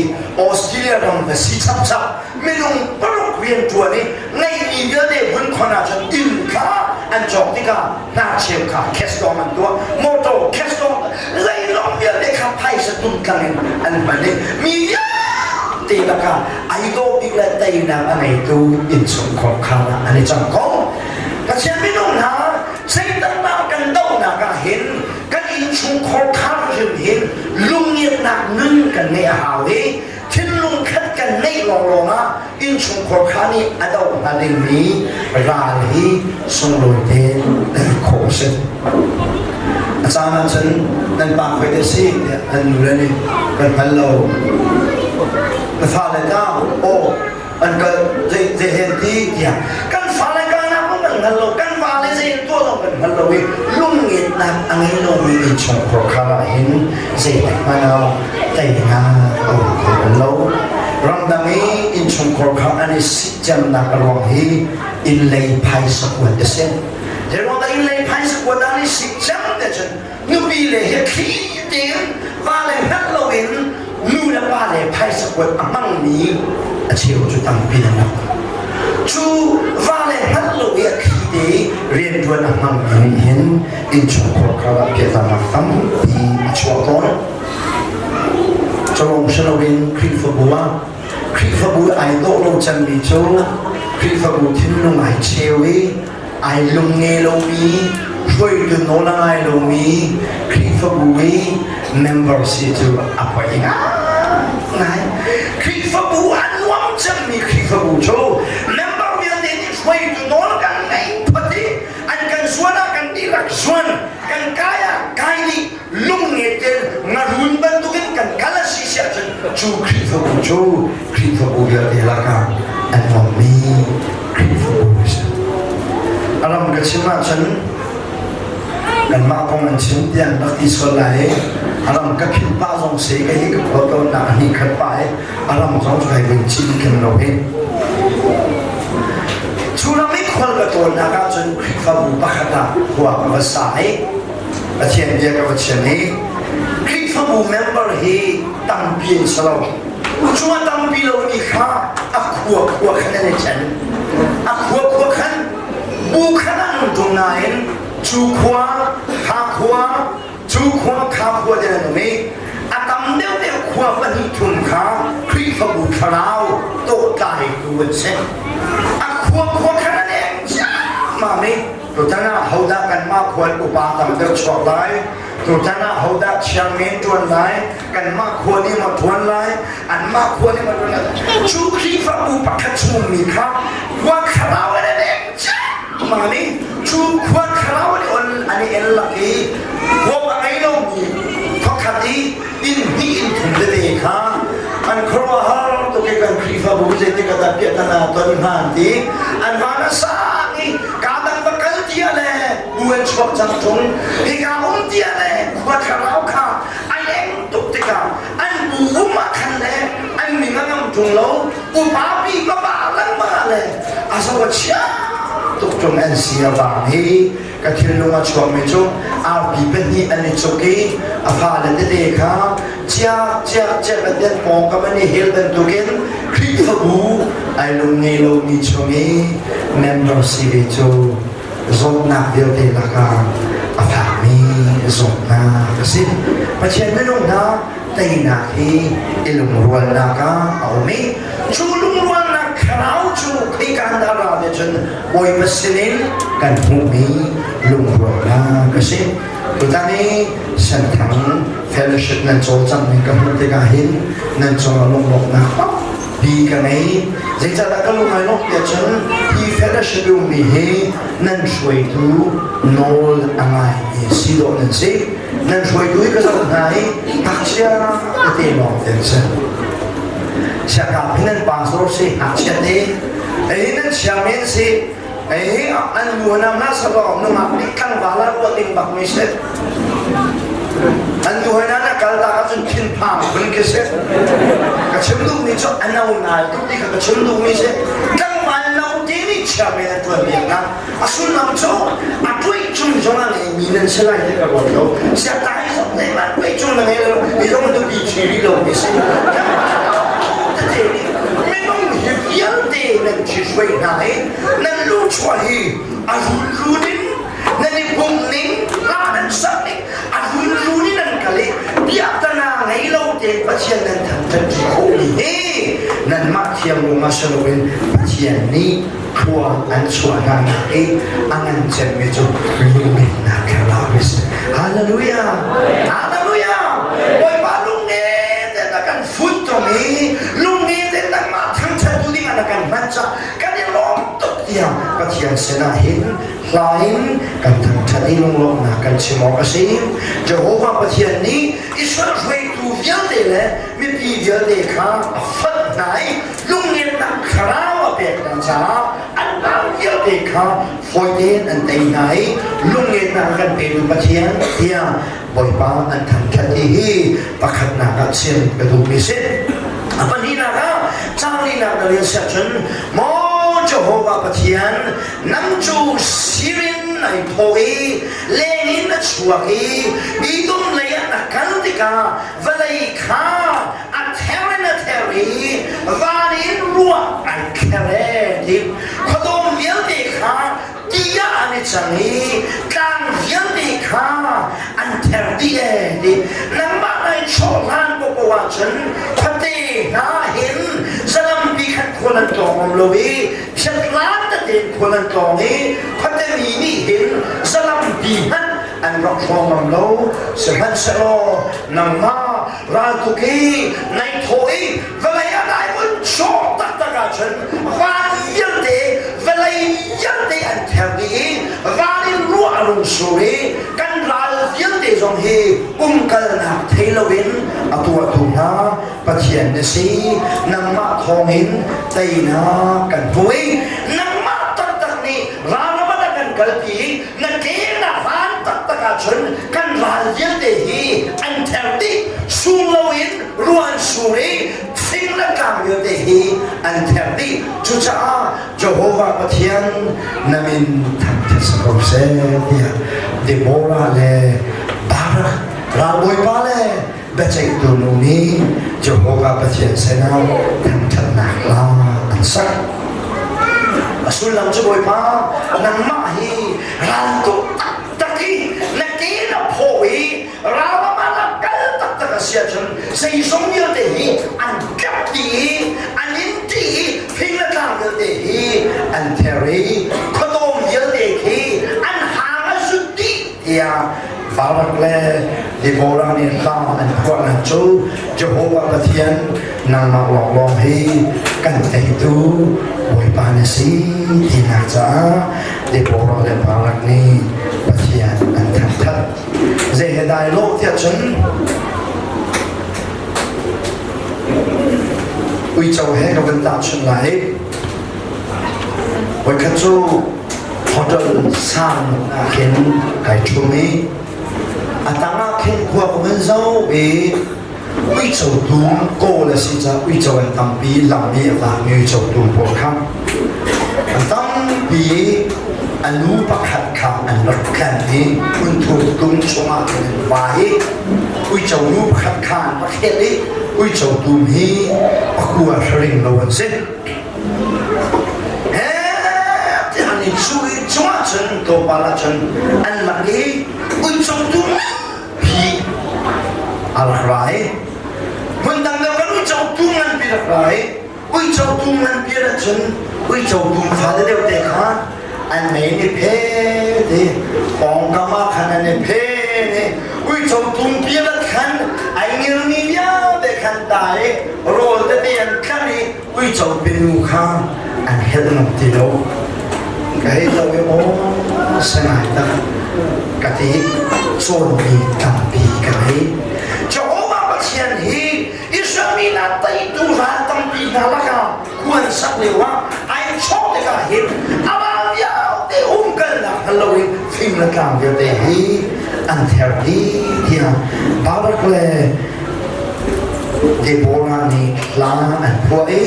Australia ram va si chapchap minung paruk rian ṭuan i ngeihmi vialte vun khon ahcun inn kha an cawk tikah hnarcheu kha cash dong an tuah motor cash dong leilawng vialte kha phaisa tumtlang in an hman i mi vialte lakah ai dawh bik le teinak a ngeitu innchungkhar kha an i cang ko. Pathian minung hna Satan kan dohnak ah hin kan innchungkhar thar hrim hin lungngiatnak nun kan ngeih a hau i thinlung khat kan neih lawnglawng ah innchungkhar kha nih a doh hnga dingmi ral hi sunglawi tein tei khawh a si. A caan ahcun nan pa khoi te si tiah an nule nih kan hngal lo. Na fale ta aw an kal zei zei hen ti tiah kan fale kalnak zong kan hngal lo kan fale zei an tuah zong kan hngal lo i lungngetnak a ngei lomi innchungkhar khar ah hin zeitik hmanh ah teinak a um kho bal lo. Ramdang i innchungkhar kha an i sikcemnak a ruang hi inn lei phaisa kuat a si. Zeiruang dah inn lei phaisa kuat an i sikcem te cun nupi le hi thli tein va le hngalh loin nu le pa le phaisa kuat a hmangmi a cheu cu tampi an rak cu va le hngalh lo i a thli te rianṭuan a hmangmi nih hin innchungkhar karah piahtana tampi a chuak tawn. Culawng si loin Khrihfabu ah Khrihfabu ai dawh lo cemmi cu Khrihfabu thinlung ai cheu i ai lungnge lomi hruaitu nawl a ngai lomi Khrihfabu i member si cu a poi ngai. Khrihfabu a nuam cemmi Khrihfabu cu member vialte nih hruaitu nawl kan ngei phot i an kan zuan ah kan dihlak zuan kan kai ah kai dih lungnget tein ngarun bantukin kan kal a si si ahcun cu Khrihfabu cu Khrihfabu vialte lakah an nuammi Khrihfabu a si. A ram ka chim ahcun kanmah kong an chim tiah an rak ti sual lai i a ram ka philh pah zong si ka hi ka khualtlawnnak a hnih khat pah i a ram zong cu kai vun cin khin lo hi. Cu ram i khual ka tlawnnak ahcun Khrihfabu pakhat ah khua ka va sa i Pathian bia ka va chim i Khrihfabu member hi tampi an si lo. Cu a tampi lomi kha a khua khua khan an i ṭhen. A khua khua khan bu khan an um ṭung nain cu khua, kha khua, cu khua, kha khua ti an um i a tam. Khua pahnih thum kha Khrihfabu thlarau tawhtlaitu an si. A khua khua khan an eng ciammam i tutan ah hodah kanmah khua in upa tam deuh chuak lai, tutan ah hodah chairman ṭuan lai, kanmah khua nih maw ṭuan lai, anmah khua nih maw ṭuan lai. Cu Khrihfabu pakhat chungmi kha khua thlarau an eng ciammam i cu khua thlarau an i on an i el lak i huap a ngei lomi khuakhat i inn hnih inn thum tete kha an khuaruahhar tuk i kan Khrihfabu zeitik ah dah piahtana ton hnga an ti. An van a sang i kaa dang va kal tiah le bu an chuak cang ṭung. Hika um tiah le khua thlarau kha a leng tuk tikah an bu um ah khan le an min a ngam ṭung lo. Upa pi papa lengmang ah le a zo a chia tuk ṭung an si a vang hi ka thinlung a chuakmi cu arpi pahnih an i cuk i a fale tete kha ciak ciak ciak an den pawngkam an i hel bantukin Khrihfabu ai lung ngei lomi chung i member si ve cu zawtnak vialte lakah a fakmi zawtnak a si. Pathian minung hna teinak hi i lungrualnak ah a um i cu lungrualnak thlarau cu khika dah ra te cun Bawipa sinin kan hmuhmi lungrualnak a si. Tutan i Senthang Fellowship nan cawlcangh ning ka hmuh tikah hin nan cungah lunglawmhnak tampi ka ngei. Zeicahdah ka lung ai lawmh tiah cun hi fellowship ummi hi nan hruaitu nawl a ngaimi si dawh nan si. Nan hruaitu hi ka zoh hna i ngakchia tete lawng te an si. Siakap hi nan pastor si ngakchia te hi nan chairman si hi an nu nam na salo nungak nih tlangval ah ruah ding bak mi si an nu hoi na kal ta ahcun thinphang phun khi si ka chim duh mi cu a no nai tuk ti kha ka chim duh mi si tlangval no te nih chairman an tuan biak na a sullam cu a tuih chung zong a ngei mi nan si lai ti ka ruat lo siatai zong nih ma tuih chung na ngei lo mi zong nupi ṭhi rih lo mi si tete nih minung hi vialte nan ṭhihruai hna i nan luchuah hi a runrun in nan i pumh ning hla nan sak ning a runrun in nan kal i biaktana ngei lo tein Pathian nan thangṭhat ṭi khawhmi hi nanmah thiam ruangah si loin Pathian nih khua an chuah hna nak i a ngan cemmi cu lungngeihnak thlarau a si. Hallelujah! Hallelujah! Bawipa lungnge te na kan funtom i lungnge te nangmah thangṭhat tu ding ah na kan hman cah kan i lawm tuk tiang Pathian sinah hin hla in kan thangṭhat i lunglawmhnak kan chim awk a si. Jehovah Pathian nih Israel hruaitu vialte le mipi vialte kha a fonh hna i lungngennak thlarau a pek hna caah an nau vialte kha fawi tein an tei hna i lungngennak a kan petu Pathian tiah Bawipa an thangṭhat ti hi pakhatnak ah chim ka duhmi si. A pahnihnak ah caanglinak na rel siah cun Maw Jehovah Pathian nang cu sirin nai thawh i leng in na chuak i Edom lei ah na kal tikah vawlei kha a ther in a ther i van in ruah ai kher e ti khuadawm vialte kha ti ah an i cang i tlang vialte kha an ther dih e ti nangmah nai chawh hlan popo ahcun khuate hna hin zalampi khan khual an tlawng ngam lo i phiatlan tete in khual an tlawng i khuate mi nih hin zalampi hmanh an rak hrawng ngam lo sihmanhsehlaw nangmah raltuk i nai thawh i vawlei ah nai vun cawh taktak ahcun van vialte vawlei vialte an ther dih i van in ruah a rung sur i kan ral vialte zong hi umkalnak thei loin a tuahtu hna Pathian na si. Nangmah thawngin teinak kan hmu i nangmah taktak nih ral a kan kalpi i na ke na hlan taktak ahcun kan ral vialte hi an ther dih sung loin ruah an sur i thing le tlang vialte hi an ther dih cucaah Jehovah Pathian na min thangṭhat si ko seh tiah Deborah le Barak ralbawipa le biaceihtu nu nih Jehovah Pathian sinah thangṭhatnak hla an sak. A sullam cu Bawipa nangmah hi raltuk taktak i na ke na phaw i ral ah na kal taktak a si ahcun Zeizong vialte hi an kap dih i an in ṭih i fing le tlang vialte hi an ther i khuadawm vialte khi an hang a zut dih tiah Barak le Deborah nih hla an phuahnak cu Jehovah Pathian nangmah lawnglawng hi kan teitu Bawipa na si tinak caah Deborah le Barak nih Pathian an thangthat. Zei he dai lawh tiah cun uico he ka van tahchunh lai. Voikhat cu hotel sang ah khin kai ṭhum i a tang ah khin khua ka van zoh i uico dum kawl a si caah uico an tampi lam i a vangmi uico dum pawl kha an tampi i a nu pakhat kha an rak tlen i hmunthur tung chungah khin an va i uico nu pakhat kha an rak helh i uico dum hi pakua hring lo an si. He tiang in cu i cungah cun tlawmpal ah cun an lak i uico dum hi a rak ra i hmundang deuh kan uico tum nganpi rak ra i uico tum nganpi rat cun uico tum fate deuh te kha an mei ni phe ti pawngkam ah khan an i phe ni uico tum pi rat khan ai ngirmi vialte khan ta i rawl tete an tlang i uico pinu kha an helh ngam ti lo. Ka hei lo i aw sangai tak ka ti cawnmi tampi ka ngei. Jehovah Pathian hi Israel mi hna teitu ral tampi hna lakah kuan sak lio ah ai chawh tikah hin amah vialte umkalnak hngal loin fing le tlang vialte hi an ther dih tiah Barak le Deborah nih hla an phuah i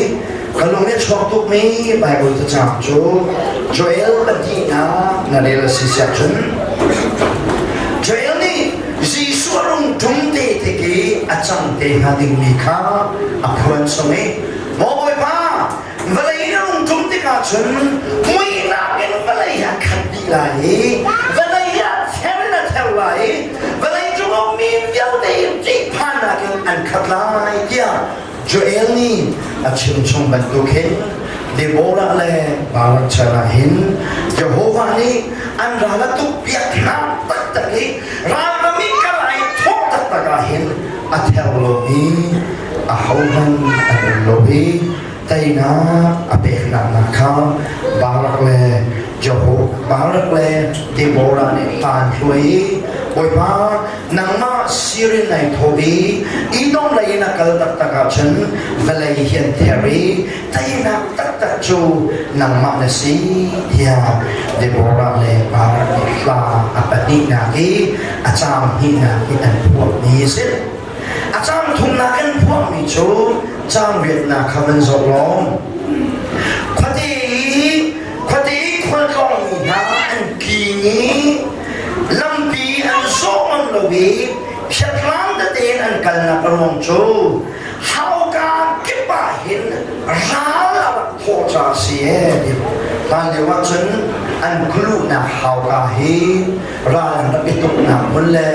ka lung nih a chuak tukmi Baibal cacang cu Joel pahnihnak na rel a si siah cun Joel nih Jesuh a rung ṭum te tik i a cang te hnga dingmi kha a phuan chung i Maw Bawipa vawlei na rung ṭum tikah cun muihnak in vawlei a khat dih lai i vawlei ah ther in a ther lai i vawlei cung a ummi vialte ṭihphannak in an khat lai tiah Joel nih a chimchung bantuk hin Deborah le Barak chan ah hin Jehovah nih an ral a tukpiak hna taktak i ralram i kal ai thawh taktak ah hin a ther lomi ahohmanh an um lo i teinak a peknak kha Barak le Jehovah Barak le Deborah nih hla an hluai i Bawipa nangmah sirin nai thawh i Edom lei in a kal taktak ahcun vawlei hi an ther i teinak taktak cu nangmah na si tiah Deborah le Barak nih hla a pahnihnak i a caang hnihnak i an phuahmi a si. A caang thumnak an phuahmi cu caang riatnak kha van zoh law khuate i khuate i khualtlawngmi hna an king i lampi an zawh ngam lo i phiatlang tete in an kalnak a ruang cu hauka kip ah hin ral a rak thawh ca a si ee ti hlan lio ah cun an khualuhnak hauka hi ral an rak i tuknak hmun le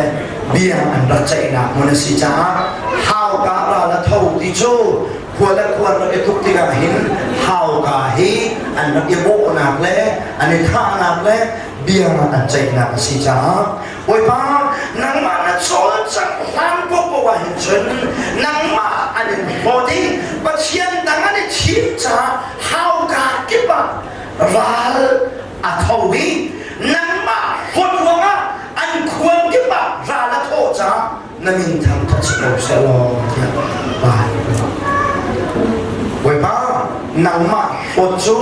bia an rak ceihnak hmun a si caah hauka ral a tho ti cu khua le khua an rak i tuk tikah hin hauka hi an rak i bawhnak le an i thahnak le bia an ceihnak a si caah Bawipa nangmah na cawlcangh hlan popoh ah hin cun nangmah an in hlawt i Pathian dang an i thim caah hauka kip ah ral a tho i nangmah hlawt ruangah an khual kip ah ral a thawh caah na min thangṭhat si ko seh law tiah van Bawipa nangmah hlawt cu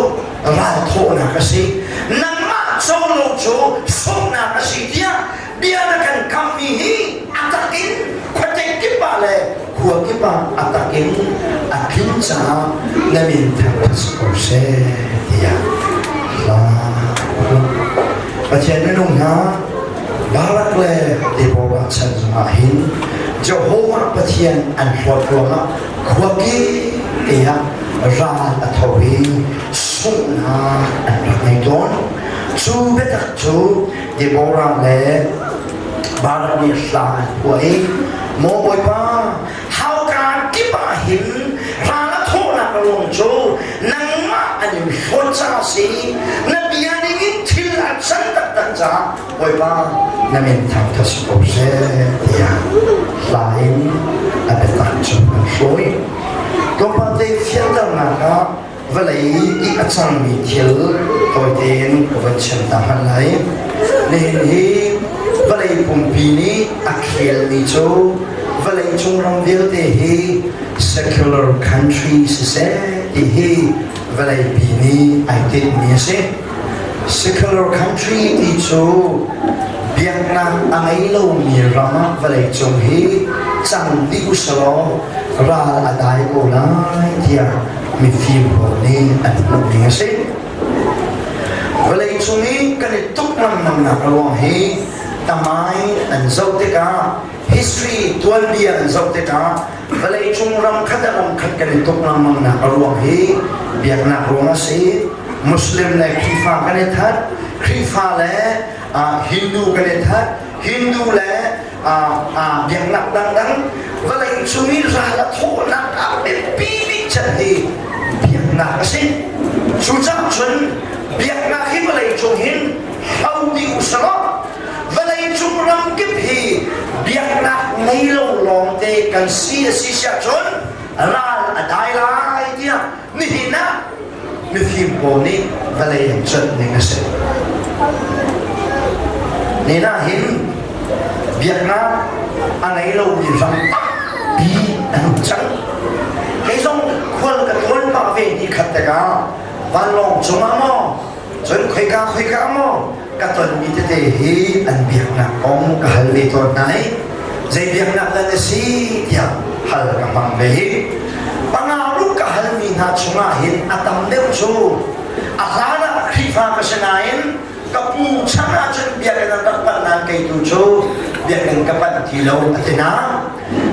ralthawhnak a si nangmah co lo cu sunghnak a si tiah bia na kan kammi hi a tak in khuate kip ah le khua kip ah a tak in a tlin caah na min thangṭhat si ko seh tiah hla Pathian minung hna Barak le Deborah chan zongah hin Jehovah Pathian an hlawt ruangah khuaki te ah ral a tho i sunghnak an rak ngei tawn. Cu biatak cu Deborah le Barak nih hla an phuah i Maw Bawipa, hauka kip ah hin ral a thawhnak ruang cu nangmah an in hlawt caah a si. Na bia ningin thil a can taktak caah Bawipa na min thangthat si ko seh tiah hla in a biatak cu an hruai. Tlawmpal te fianternak ah vawlei i a cangmi thil tawi tein ka van chim ta hmanh lai. Nihin hi vawlei pumpi nih a khelmi cu vawlei cung ram vialte hi secular country siseh ti hi vawleipi nih ai tinhmi a si. Secular country ti cu biaknak a ngei lomi ram ah vawleicung hi cang dih usalaw ral a dai ko lai tiah mifim pawl nih an hmuh ning a si. Vawleicung i kan i tuk lengmangnak ruang hi tamai an zoh tikah history tuanbia an zoh tikah vawleicung ram khat le ram khat kan i tuk lengmangnak a ruang hi biaknak ruang a si. Muslim le Khrihfa kan i that, Khrihfa le Hindu kan i that, Hindu le biaknak dangdang vawlei cung i ral a thawhnak ah biapi bik chan hi biaknak a si. Cucaah cun biaknak hi vawlei cung hin hlo dih u selaw vawlei cung ramkip hi biaknak ngei lo lawngte kan si a si siah cun ral a dai lai tiah nihin ah mifim pawl nih vawlei an cuanh ning a si. Nihin ah hin biaknak a ngei lomi ram tampi an um cang. Kei zong khual ka tlawn pah ve ni khat tikah vanlawng cungah maw cun khoika khoika maw ka tonmi tete hi an biaknak kong ka hal ve tawn hna i zei biaknak dah na si tiah hal ka hmang ve hi. Pangaruk ka halmi hna chungah hin a tam deuh cu a hlan ah Khrihfa ka si nain ka pu chan ahcun biakinn an rak panh nain kei tu cu biakinn ka panh ti lo a ti na.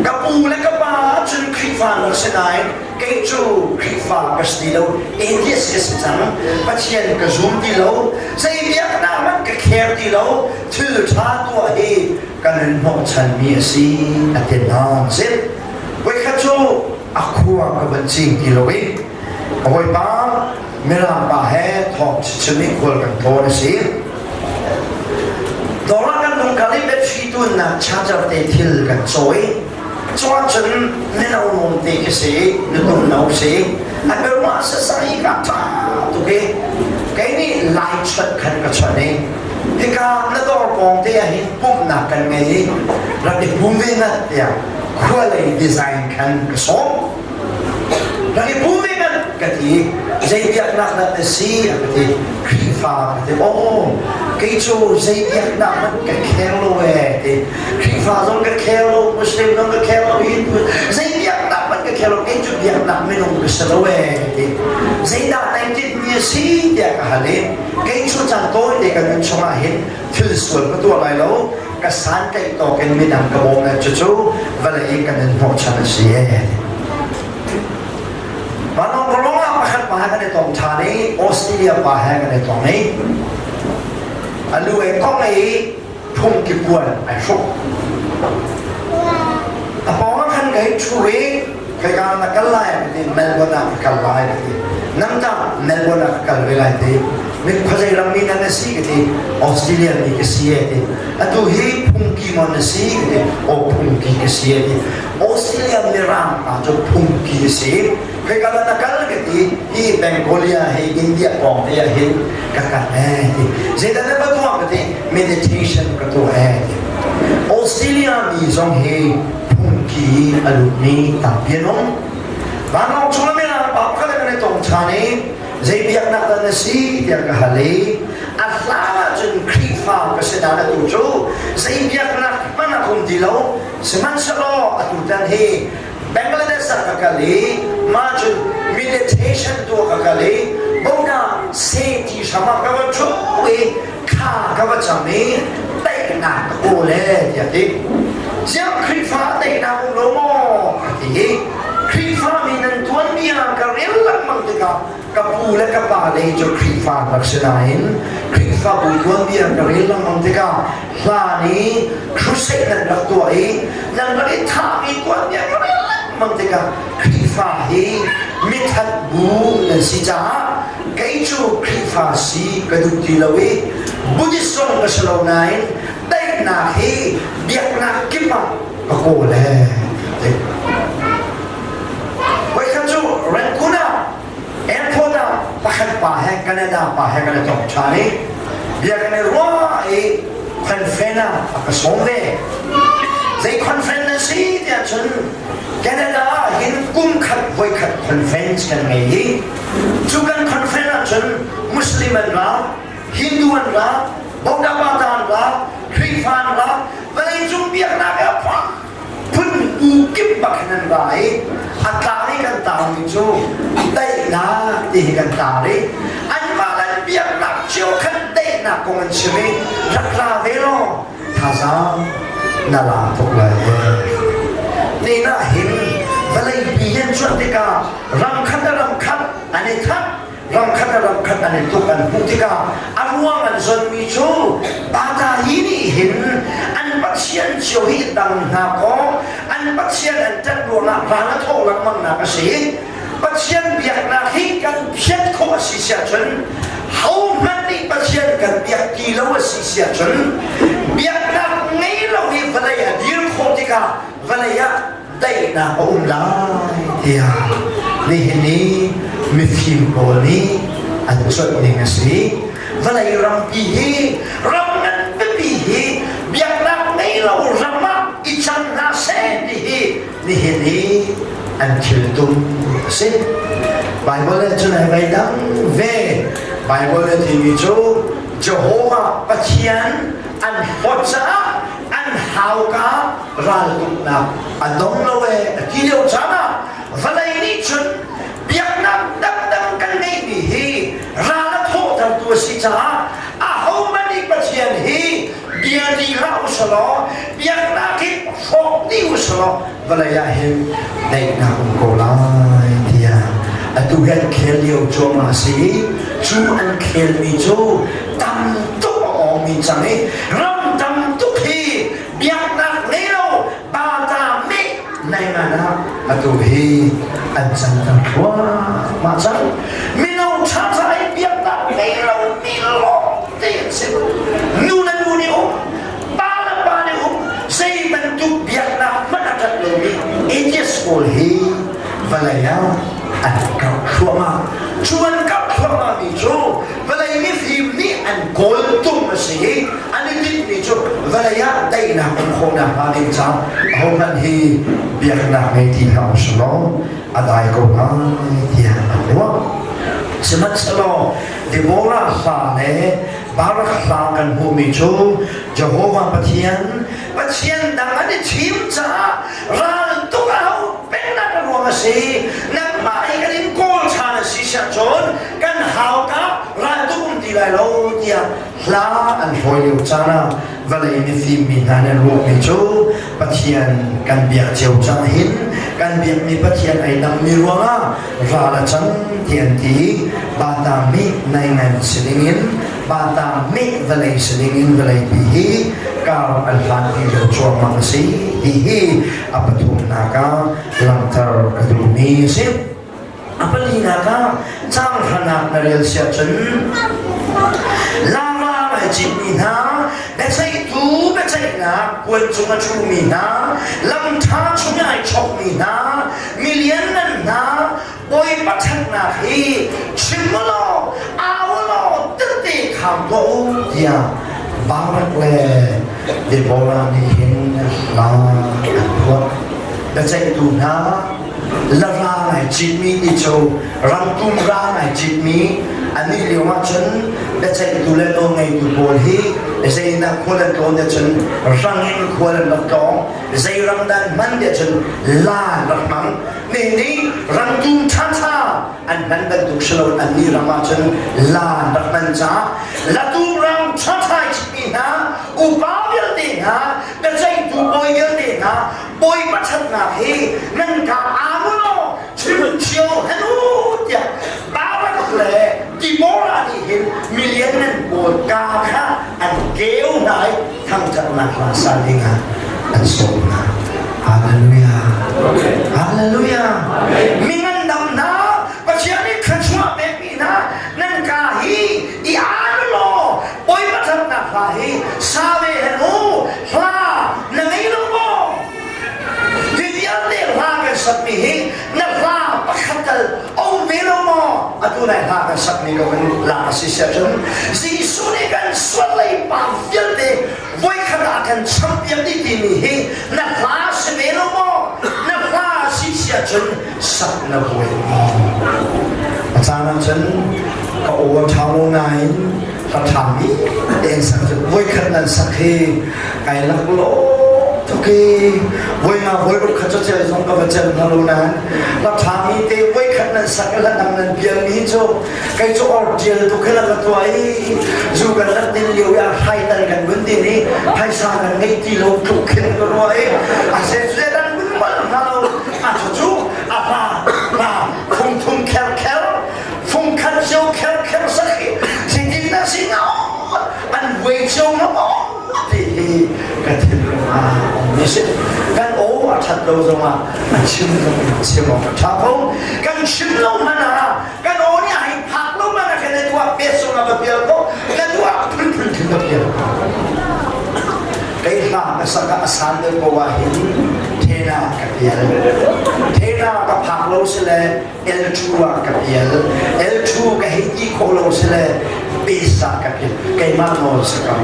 Ka pu le ka pa ahcun Khrihfa an rak si nain kei cu Khrihfa ka si ti lo atheist ka si cang Pathian ka zum ti lo zei biaknak hmanh ka care ti lo thil ṭha tuah hi ka nun hnawhchanmi a si a ti hna si. Voikhat cu a khua ka van cing ti lo i a hawipa Mirang pa he thawng chim i khual kan tlawn a si. Dawr ah kan hung kal i battery tunnak charger te thil kan cawi. Cuah cun mino nawn te khi si, nutung no si. A biaruah sasai ka ṭha tuk i kei nih lai chuanh khan ka chuanh i hika na dawr pawng te ah hin pumhnak kan ngei i rak i pum ve ngat tiah khua lei design khan ka sawm. Rak i pum ve ngat ka ti. Zei biaknak dah na si a ka ti. Khrihfa ka ti. Aw, kei cu zei biaknak hmanh ka kheng lo ee ti. Khrihfa zong ka khel lo, Muslim zong ka khel lo, Hindu zei biaknak hmanh ka khel lo, kei cu biaknak minung ka si lo ee ti. Zeidah nai tinhmi a si tiah ka hal i kei cu caan tawite ka nun chungah hin thil sual ka tuah lai lo, ka santlaih tawk in midang ka bawm lai cucu vawlei kan in hnawhchan a si ee. Vanlawng rolong ah pakhat pa he kan i tong ṭhan i Australia pa he kan i tong i a lu ei kong i phungki puan ai hruk. A pawng ah khan ka hei ṭhu i khoika na kal lai ka ti Melbourne ah ka kal lai ka ti nang tah Melbourne ah ka kal ve lai ti mit khuazei ram mi nan na si ka ti Australia mi ka si e ti atu hi phungki maw na si ka ti aw phungki ka si e ti Australia mirang pa cu phungki a si khoika dah na kal ka ti hi Bengalia hi India pawng te ah hin ka kal e ti zeidah na va tuah ka ti meditation ka tuah e ti Australia mi zong hi phungki a lutmi tampi an um vanlawng chung ah mirang pa pakhat kan i tong ṭhan i zei biaknak dah na si tiah ka hal i a hlan ahcun Khrihfa ka si nain atu cu zei biaknak hmanh a um ti lo sihmanhsehlaw atu tan hi Bangladesh ah ka kal i mah cun meditation tuah ka kal i Buddha se ti hram ah ka va ṭhu i thla ka va cam i daihnak ka kawl e tiah ti. Ziang Khrihfa daihnak um lo maw? ka ti i Khrihfa mi nan tuanbia ka rel lengmang tikah ka pu le ka pa lei cu Khrihfa rak si nain Khrihfabu tuanbia ka rel lengmang tikah hlan i crusade nan rak tuah i nan rak i thahmi tuanbia ka rel lengmang. lengmang tikah Khrihfa hi mithat bu nan si caah kei cu Khrihfa si ka duh ti lo i Buddhist zong ka si lo nain daihnak hi biaknak kip ah ka kawl ee. Voikhat cu Rangoon ah airport ah pakhat pa he Canada pa he kan i tong ṭhan i bia kan i ruah i conference ah a ka sawm ve. Zei conference na si tiah cun Canada ah hin kum khat voikhat conference kan ngei i cu kan conference ah cun Muslim an ra, Hindu an ra, Buddha an ra, Khrihfa an ra, vawleicung biaknak a phun bu kip bak hin an ra i a tlang i kan taarmi cu daihnak ti hi kan taar i anmah le an biaknak cio khan daihnak kong an chim i rak ra ve law thazaang na la tuk lai ni ah hin vawlei pi hin cuanh tikah ram khat le ram khat an i that ram khat le ram khat an i tuk an hmuh tikah a ruang an zonmi cu Bata hi nih hin an pathian cio hi dang hna kaw an pathian an ṭanh ruangah ral a thawh lengmang nak a si. Pathian biaknak hi kan phiat khawh a si siah cun hohmanh nih Pathian kan biak ti lo a si siah cun biaknak ngei lo hi vawlei a dir khawh tikah vawlei ah daihnak a um lai tiah nihin ni mifim pawl nih an cuanh ning a si. Vawlei rampi hi ram ngan pipi hi biaknak ngei lo ram ah i cang hna seh ti hi nihin i an thil tum a si. Bible le cun ai vei dang ve. Bible le timi cu Jehovah Pathian an hlawt caah an hauka raltuknak a dong lo ee a ti lio caan ah vawlei nih cun biaknak dangdang kan ngeihmi hi ral a thawhtertu a si caah ahohmanh nih Pathian hi bia ti hlah u selaw biaknak hi hrawk dih u selaw vawlei ah hin daihnak um ko lai tiah atu hi an khel lio cuahmah a si i cu an khelmi cu tam tuk a awngmi cang i ram tam tuk hi biaknak ngei lo bata meh nai ah atu hi an can cang thluahmah cang. Mino ṭhaṭha i biaknak ngei lo mi lawng te an si. Nu le nu nih um, pa le pa nih um, zei bantuk biaknak hmanh a ṭhat lomi atheist pawl hi vawlei ah an karh thluahmah. Cu an karh thluahmahmi cu vawlei mifim nih an kawltung a si i an i tinhmi cu vawlei ah daihnak um khawhnak hnga ding caah ahohmanh hi biaknak ngei ti hlah u sih law a dai ko lai tiah an ruah. Sihmanhsehlaw Deborah hla le Barak hla kan hmuhmi cu Jehovah Pathian, Pathian dang an i thim caah ral tuk a hau pengnak a ruang a si. Nangmah hi kan in kawl ṭhan a si siah cun kan hauka ral tuk um ti lai lo tiah hla an hlawi lio caan ah vawlei mifim mi hna nih an ruahmi cu Pathian kan biak cio cang hin kan biakmi Pathian ai dangmi ruangah ral a cang ti an ti. Batang nih naingan si dingin batang nih vawlei si dingin vawlei pi hi kar an hlan ti lio cuahmah a si ti hi a pathumnak ah langhter ka duhmi a si. A palinak ah caang hranak na rel siah cun lava ai citmi hna, biaceihtu biaceihnak kuan cung a ṭhumi hna, lam ṭha chung i ai chokmi hna, milian hna, Bawipa ṭhatnak hi chim u law, au u law, tete kham tuah u tiah Barak le Deborah nih hin hla an phuah. Biaceihtu hna la ral ai citmi ti cu rangtum ral ai citmi anih lio ah cun biaceihtu le nawlngeitu pawl hi zeidah khual an tlawn tiah cun rang in khual an rak tlawng zei ram dan hman tiah cun la an rak hmang nih nih rangtum ṭhaṭha an hman bantuk si lo an nih ram ah cun la an rak hman caah latum ram ṭhaṭha i citmi hna upa vialte hna biaceihtu bawi vialte hna Bawipa ṭhatnak hi nan ka aa law chim cio hen u tiah Barak le Deborah nih hin milian nan pawl ka kha an keu hna i thangṭhatnak hla sa dingah an sawm hna. Hallelujah. Hallelujah. Hallelujah. Mi ngandam hna, Pathian nih thluachuah pekmi hna, nan ka hi i aan law Bawipa thatnak hla hi sa ve hen u, hla na ngei lo maw? Hi vialte hla kan sakmi hi na hla pakhat tal um ve lo maw? Atu nai hla kan sakmi ko kan lak a si siah cun Jesuh nih kan sual lei pa vialte voikhat ah kan champiak dih timi hi na hla si ve lo maw? Na hla si siah cun sak na buai maw? A caan ah cun ka aw a ṭha lo nain ka ṭhami tein sak cu voikhat nan sak hi kai laklawh tuk i voi nga voi ruk khat cu cel zong ka va cel hna lo nain la ṭhami te voikhat nan sak i hladang nan bialmi cu kei cu or ṭial tuk hi la ka tuah i zu kan rak din lio i a hrai tal kan vun din i phaisa kan ngei ti lo tluk khin ka ruah i a se cu dan vun mal hna lo a cu cu a hla hla phung thum kher kher fung khat cio kher kher sak hi thingin na si na an vuai cio na ti hi ka thinlung ah um mi si kan aw a that lo zongah a chim zong chim awk a tha ko kan chim lo hmanh ah kan aw nih ai phak lo hmanh ah kan duah pet zong ah ka pial ko na duah phunphun khin ka pial ko kei hla ka sak ah a san deuh ko ah hin thena ka pial thena ka phak lo si le L2 ah ka pial L2 ka hei ti khawh lo si le base ah ka pial keimah nawl si ko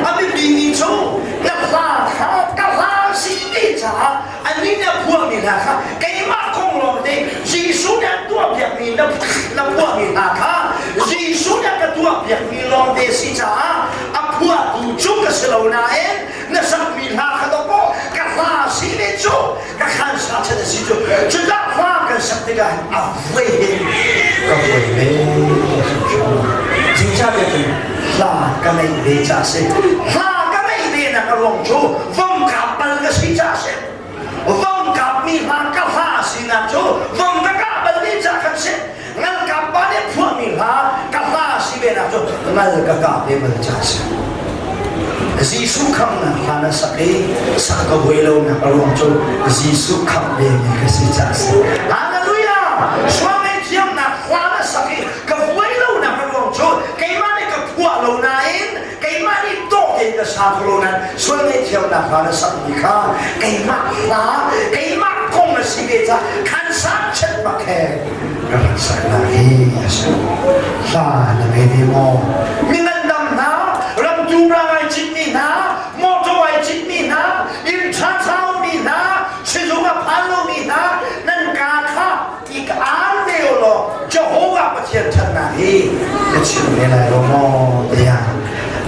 a biapi mi cu na hla kha ka hla si te caah anih na phuahmi hla kha keimah kong lawng te Jesuh nih an tuahpiakmi na na phuahmi hla kha Jesuh nih a ka tuahpiakmi lawng te si caah a phuahtu cu ka si lo nain na sakmi hla kha dawkaw ka hla si ne cu ka khan sa chan a si cu cudah hla kan sak tikah a vui hin ka vui ve zeicahtiah cun hla ka ngeih ve ca si hla ka ngeih ve nak a ruang cu vom kap bal ka si ca si vom kap mi hla ka hla sinak cu vom ka kah bal mi ca kan si ngal kap pa nih phuah mi hla ka hla si ve nak cu ngal ka kah ve bal ca si Jesuh khamhnak hla na sak i sak ka vuai lonak a ruang cu Jesuh khamh ve mi ka si caah a si. Hallelujah! Sual thiamnak hla na sak i ka vuai lonak a ruang cu keimah nih ka phuah lo nain keimah nih dawh tein ka sa kho lo nain sual ngaihthiamnak hla na sak mi kha keimah hla keimah kong a si ve caah khan sang chet bak he ka rak sak nak hi a si. Hla na ngei ve maw? Mi ngandam hna, ramtu rang ai citmi hna, motor ai citmi hna, inn ṭhaṭha ummi hna, sizung a phan lomi hna, nan kaa kha i ka aan ve u law Jehovah Pathian ṭhatnak hi na chim ve lai lo maw tiah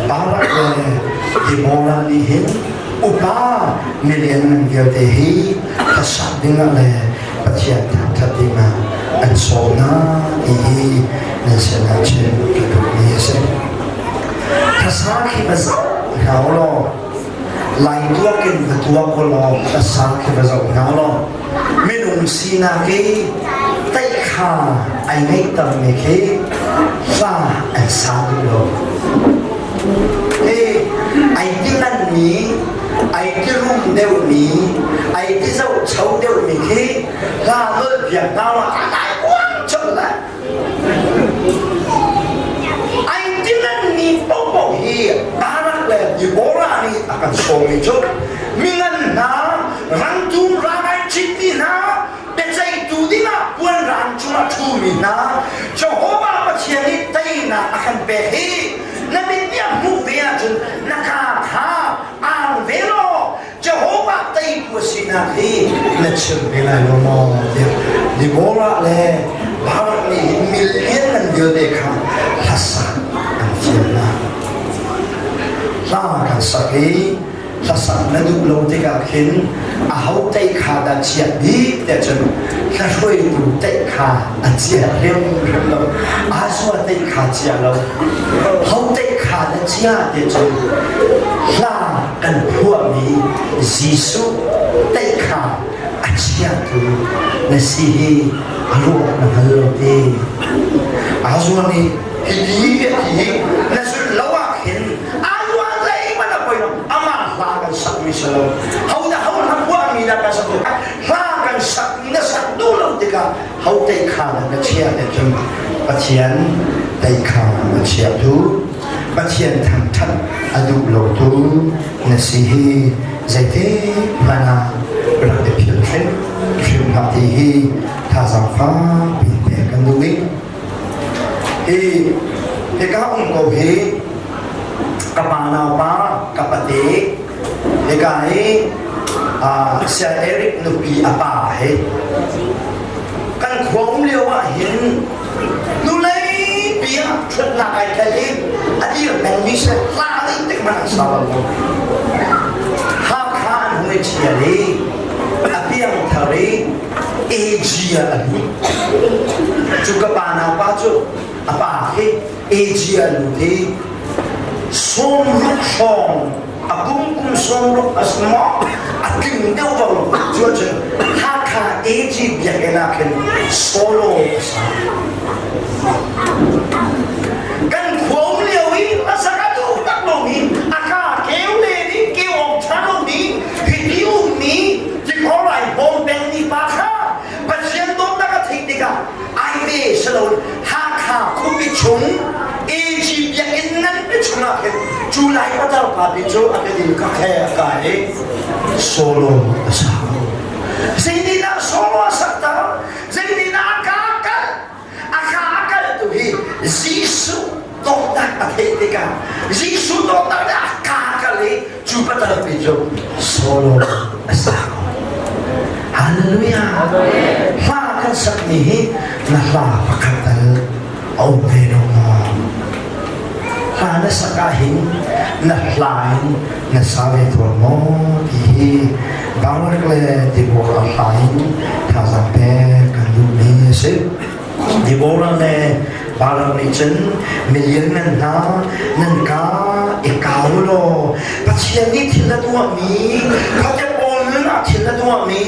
Barak le Deborah nih hin upa milian vialte hi hlasak dingah le Pathian thangṭhat dingah an sawm hna ti hi nan sinah chim ka duhmi a si. Hlasa khi va zoh hna u law Lai tuak in va tuak u law hlasa khi va zoh hna u law minung sinak i teihkha ai ngeihtermi khi hla an sa duh lo. Hi ai ti nganmi ai ti rum deuhmi ai ti zohcho deuhmi khi hla nolh piak hna law a dai kuang colh lai. Ai ti nganmi paohpaoh hi Barak le Deborah nih a kan sawmmi cu mingan hna rangtum rang ai citmi hna biaceihtu dingah puanrang cungah ṭhumi hna Jehovah Pathian nih teinak a kan pek hi na mit nih a hmuh ve ahcun na kaa kha ang ve law Jehovah teitu a sinak hi na chim ve lai lo maw tiah Deborah le Barak nih hin million an vialte kha hlasak an fial hna. Hla kan sak i hlasak na duh lo tikah khin aho tei kha dah chiah bik tiah cun hlahruaitu tei kha a chia hrimhrim lo asua tei kha chia lo ho tei kha na chia tiah cun hla kan phuahmi Jesuh tei kha a chiatu na si hi a ruah na hngal lo ti Azua nih hi ti hi na zulh lo ah khin Azua zeihmanh a poi lo amah hla kan sakmi si lo ho dah ho hla phuahmi dah kan sak hla tikah ho tei kha na chiah te cun Pathian tei kha na chiah tu Pathian thangṭhat a duh lo tu na si hi zeite hmanh ah rak i philh hrim hrim hlah ti hi thazaang fakpi pek kan duh i hi hika um ko hi ka pa naupa ka pate hika hi Saya Eric nupi a pa he kan khua um lio ah hin nulei bia ṭhutnak ai thei i a dir pengmi si hla ding tik hmanh an sa bal lo. Hakha an hung i ṭhial i a piangthar i AG ah a lut. Cu ka pa naupa cu a pa khi AG ah a lut i 60 hrawng a kum kum 60 a si maw a tling deuh bang cu ahcun Hakha AG biakinn ah khin solo a sa. Kan khua um lio i a sak a duh tak lomi a ka keu len i keu awk ṭha lomi hiti ummi tikhor ai bawm pengmi pa kha Pathian dawtnak a theih tikah ai ve si loin Hakha khuapi chung AG biakinn nganpi chungah khin cu lai patar pa pi cu a biadin ka khe a kai i solo a sa ko. Zeitindah solo a sakter? Zeitindah a ka kal? A ka a kal tu hi Jesuh dawtnak a theih tikah Jesuh dawtnak nih a ka kal i cu patar pi cu solo a sa ko. Hallelujah. Hla kan sakmi hi na hla pakhat tal a um ve lo maw? Hla na sak ahhin na hla in na sa ve tawn maw ti hi Barak le Deborah hla in thazaang pek kan duhmi a si. Deborah le Barak nih cun milianngan hna nan ka i kau law Pathian nih thil a tuahmi khuate pawl nun ah thil a tuahmi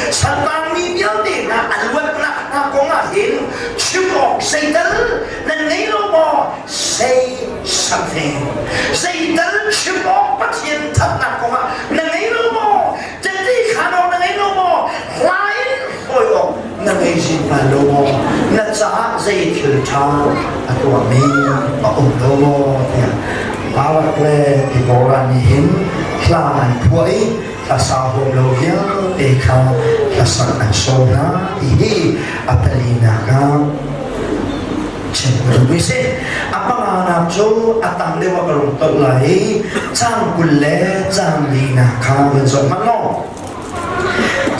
saltangmi vialte hna an luatnak hna kong ah hin chim awk zeital nan ngei lo maw say something zeital chim awk Pathian thatnak kong ah na ngei lo maw tehte khaan awk na ngei lo maw hla in hlawi awk na ngei zingzal lo maw na caah zei thil ṭha a tuahmi a um lo maw tiah Barak le Deborah nih hin hla an phuah i hlasa huam lo vialte kha hlasak an sawm hna ti hi a palinak ah chim ka duhmi si. A panganak cu a tam deuh ah ka rung tolh lai i caang 20 le caang linak kha van zoh hmanh law.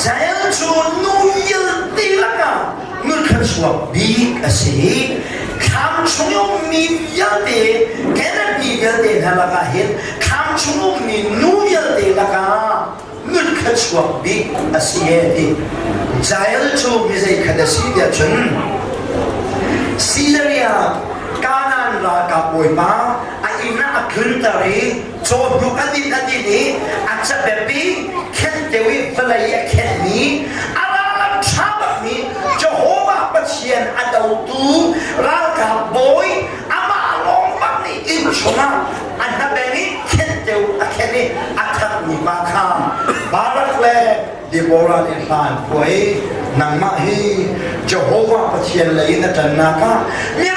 Jael cu nu vialte lakah nunthluachuak bik a si i thlam chung i ummi vialte Canaan mi vialte hna lakah hin thlam chung ummi nu vialte lakah nunthluachuak bik a si e ti. Jael cu mi zeikhat a si tiah cun Syria Kanaan ralkap bawipa a inn ah a tlunter i cawhnuk a din a din i a cabep i khenteu i vawlei a khenmi a ral a ṭha bakmi Jehovah Pathian a dotu ralkap bawi amah lawng bak nih inn chungah a hnabeng i khenteu a khen i a thatmi pa kha Barak le Deborah nih hla an phuah i nangmah hi Jehovah Pathian lei in na ṭannak ah mi.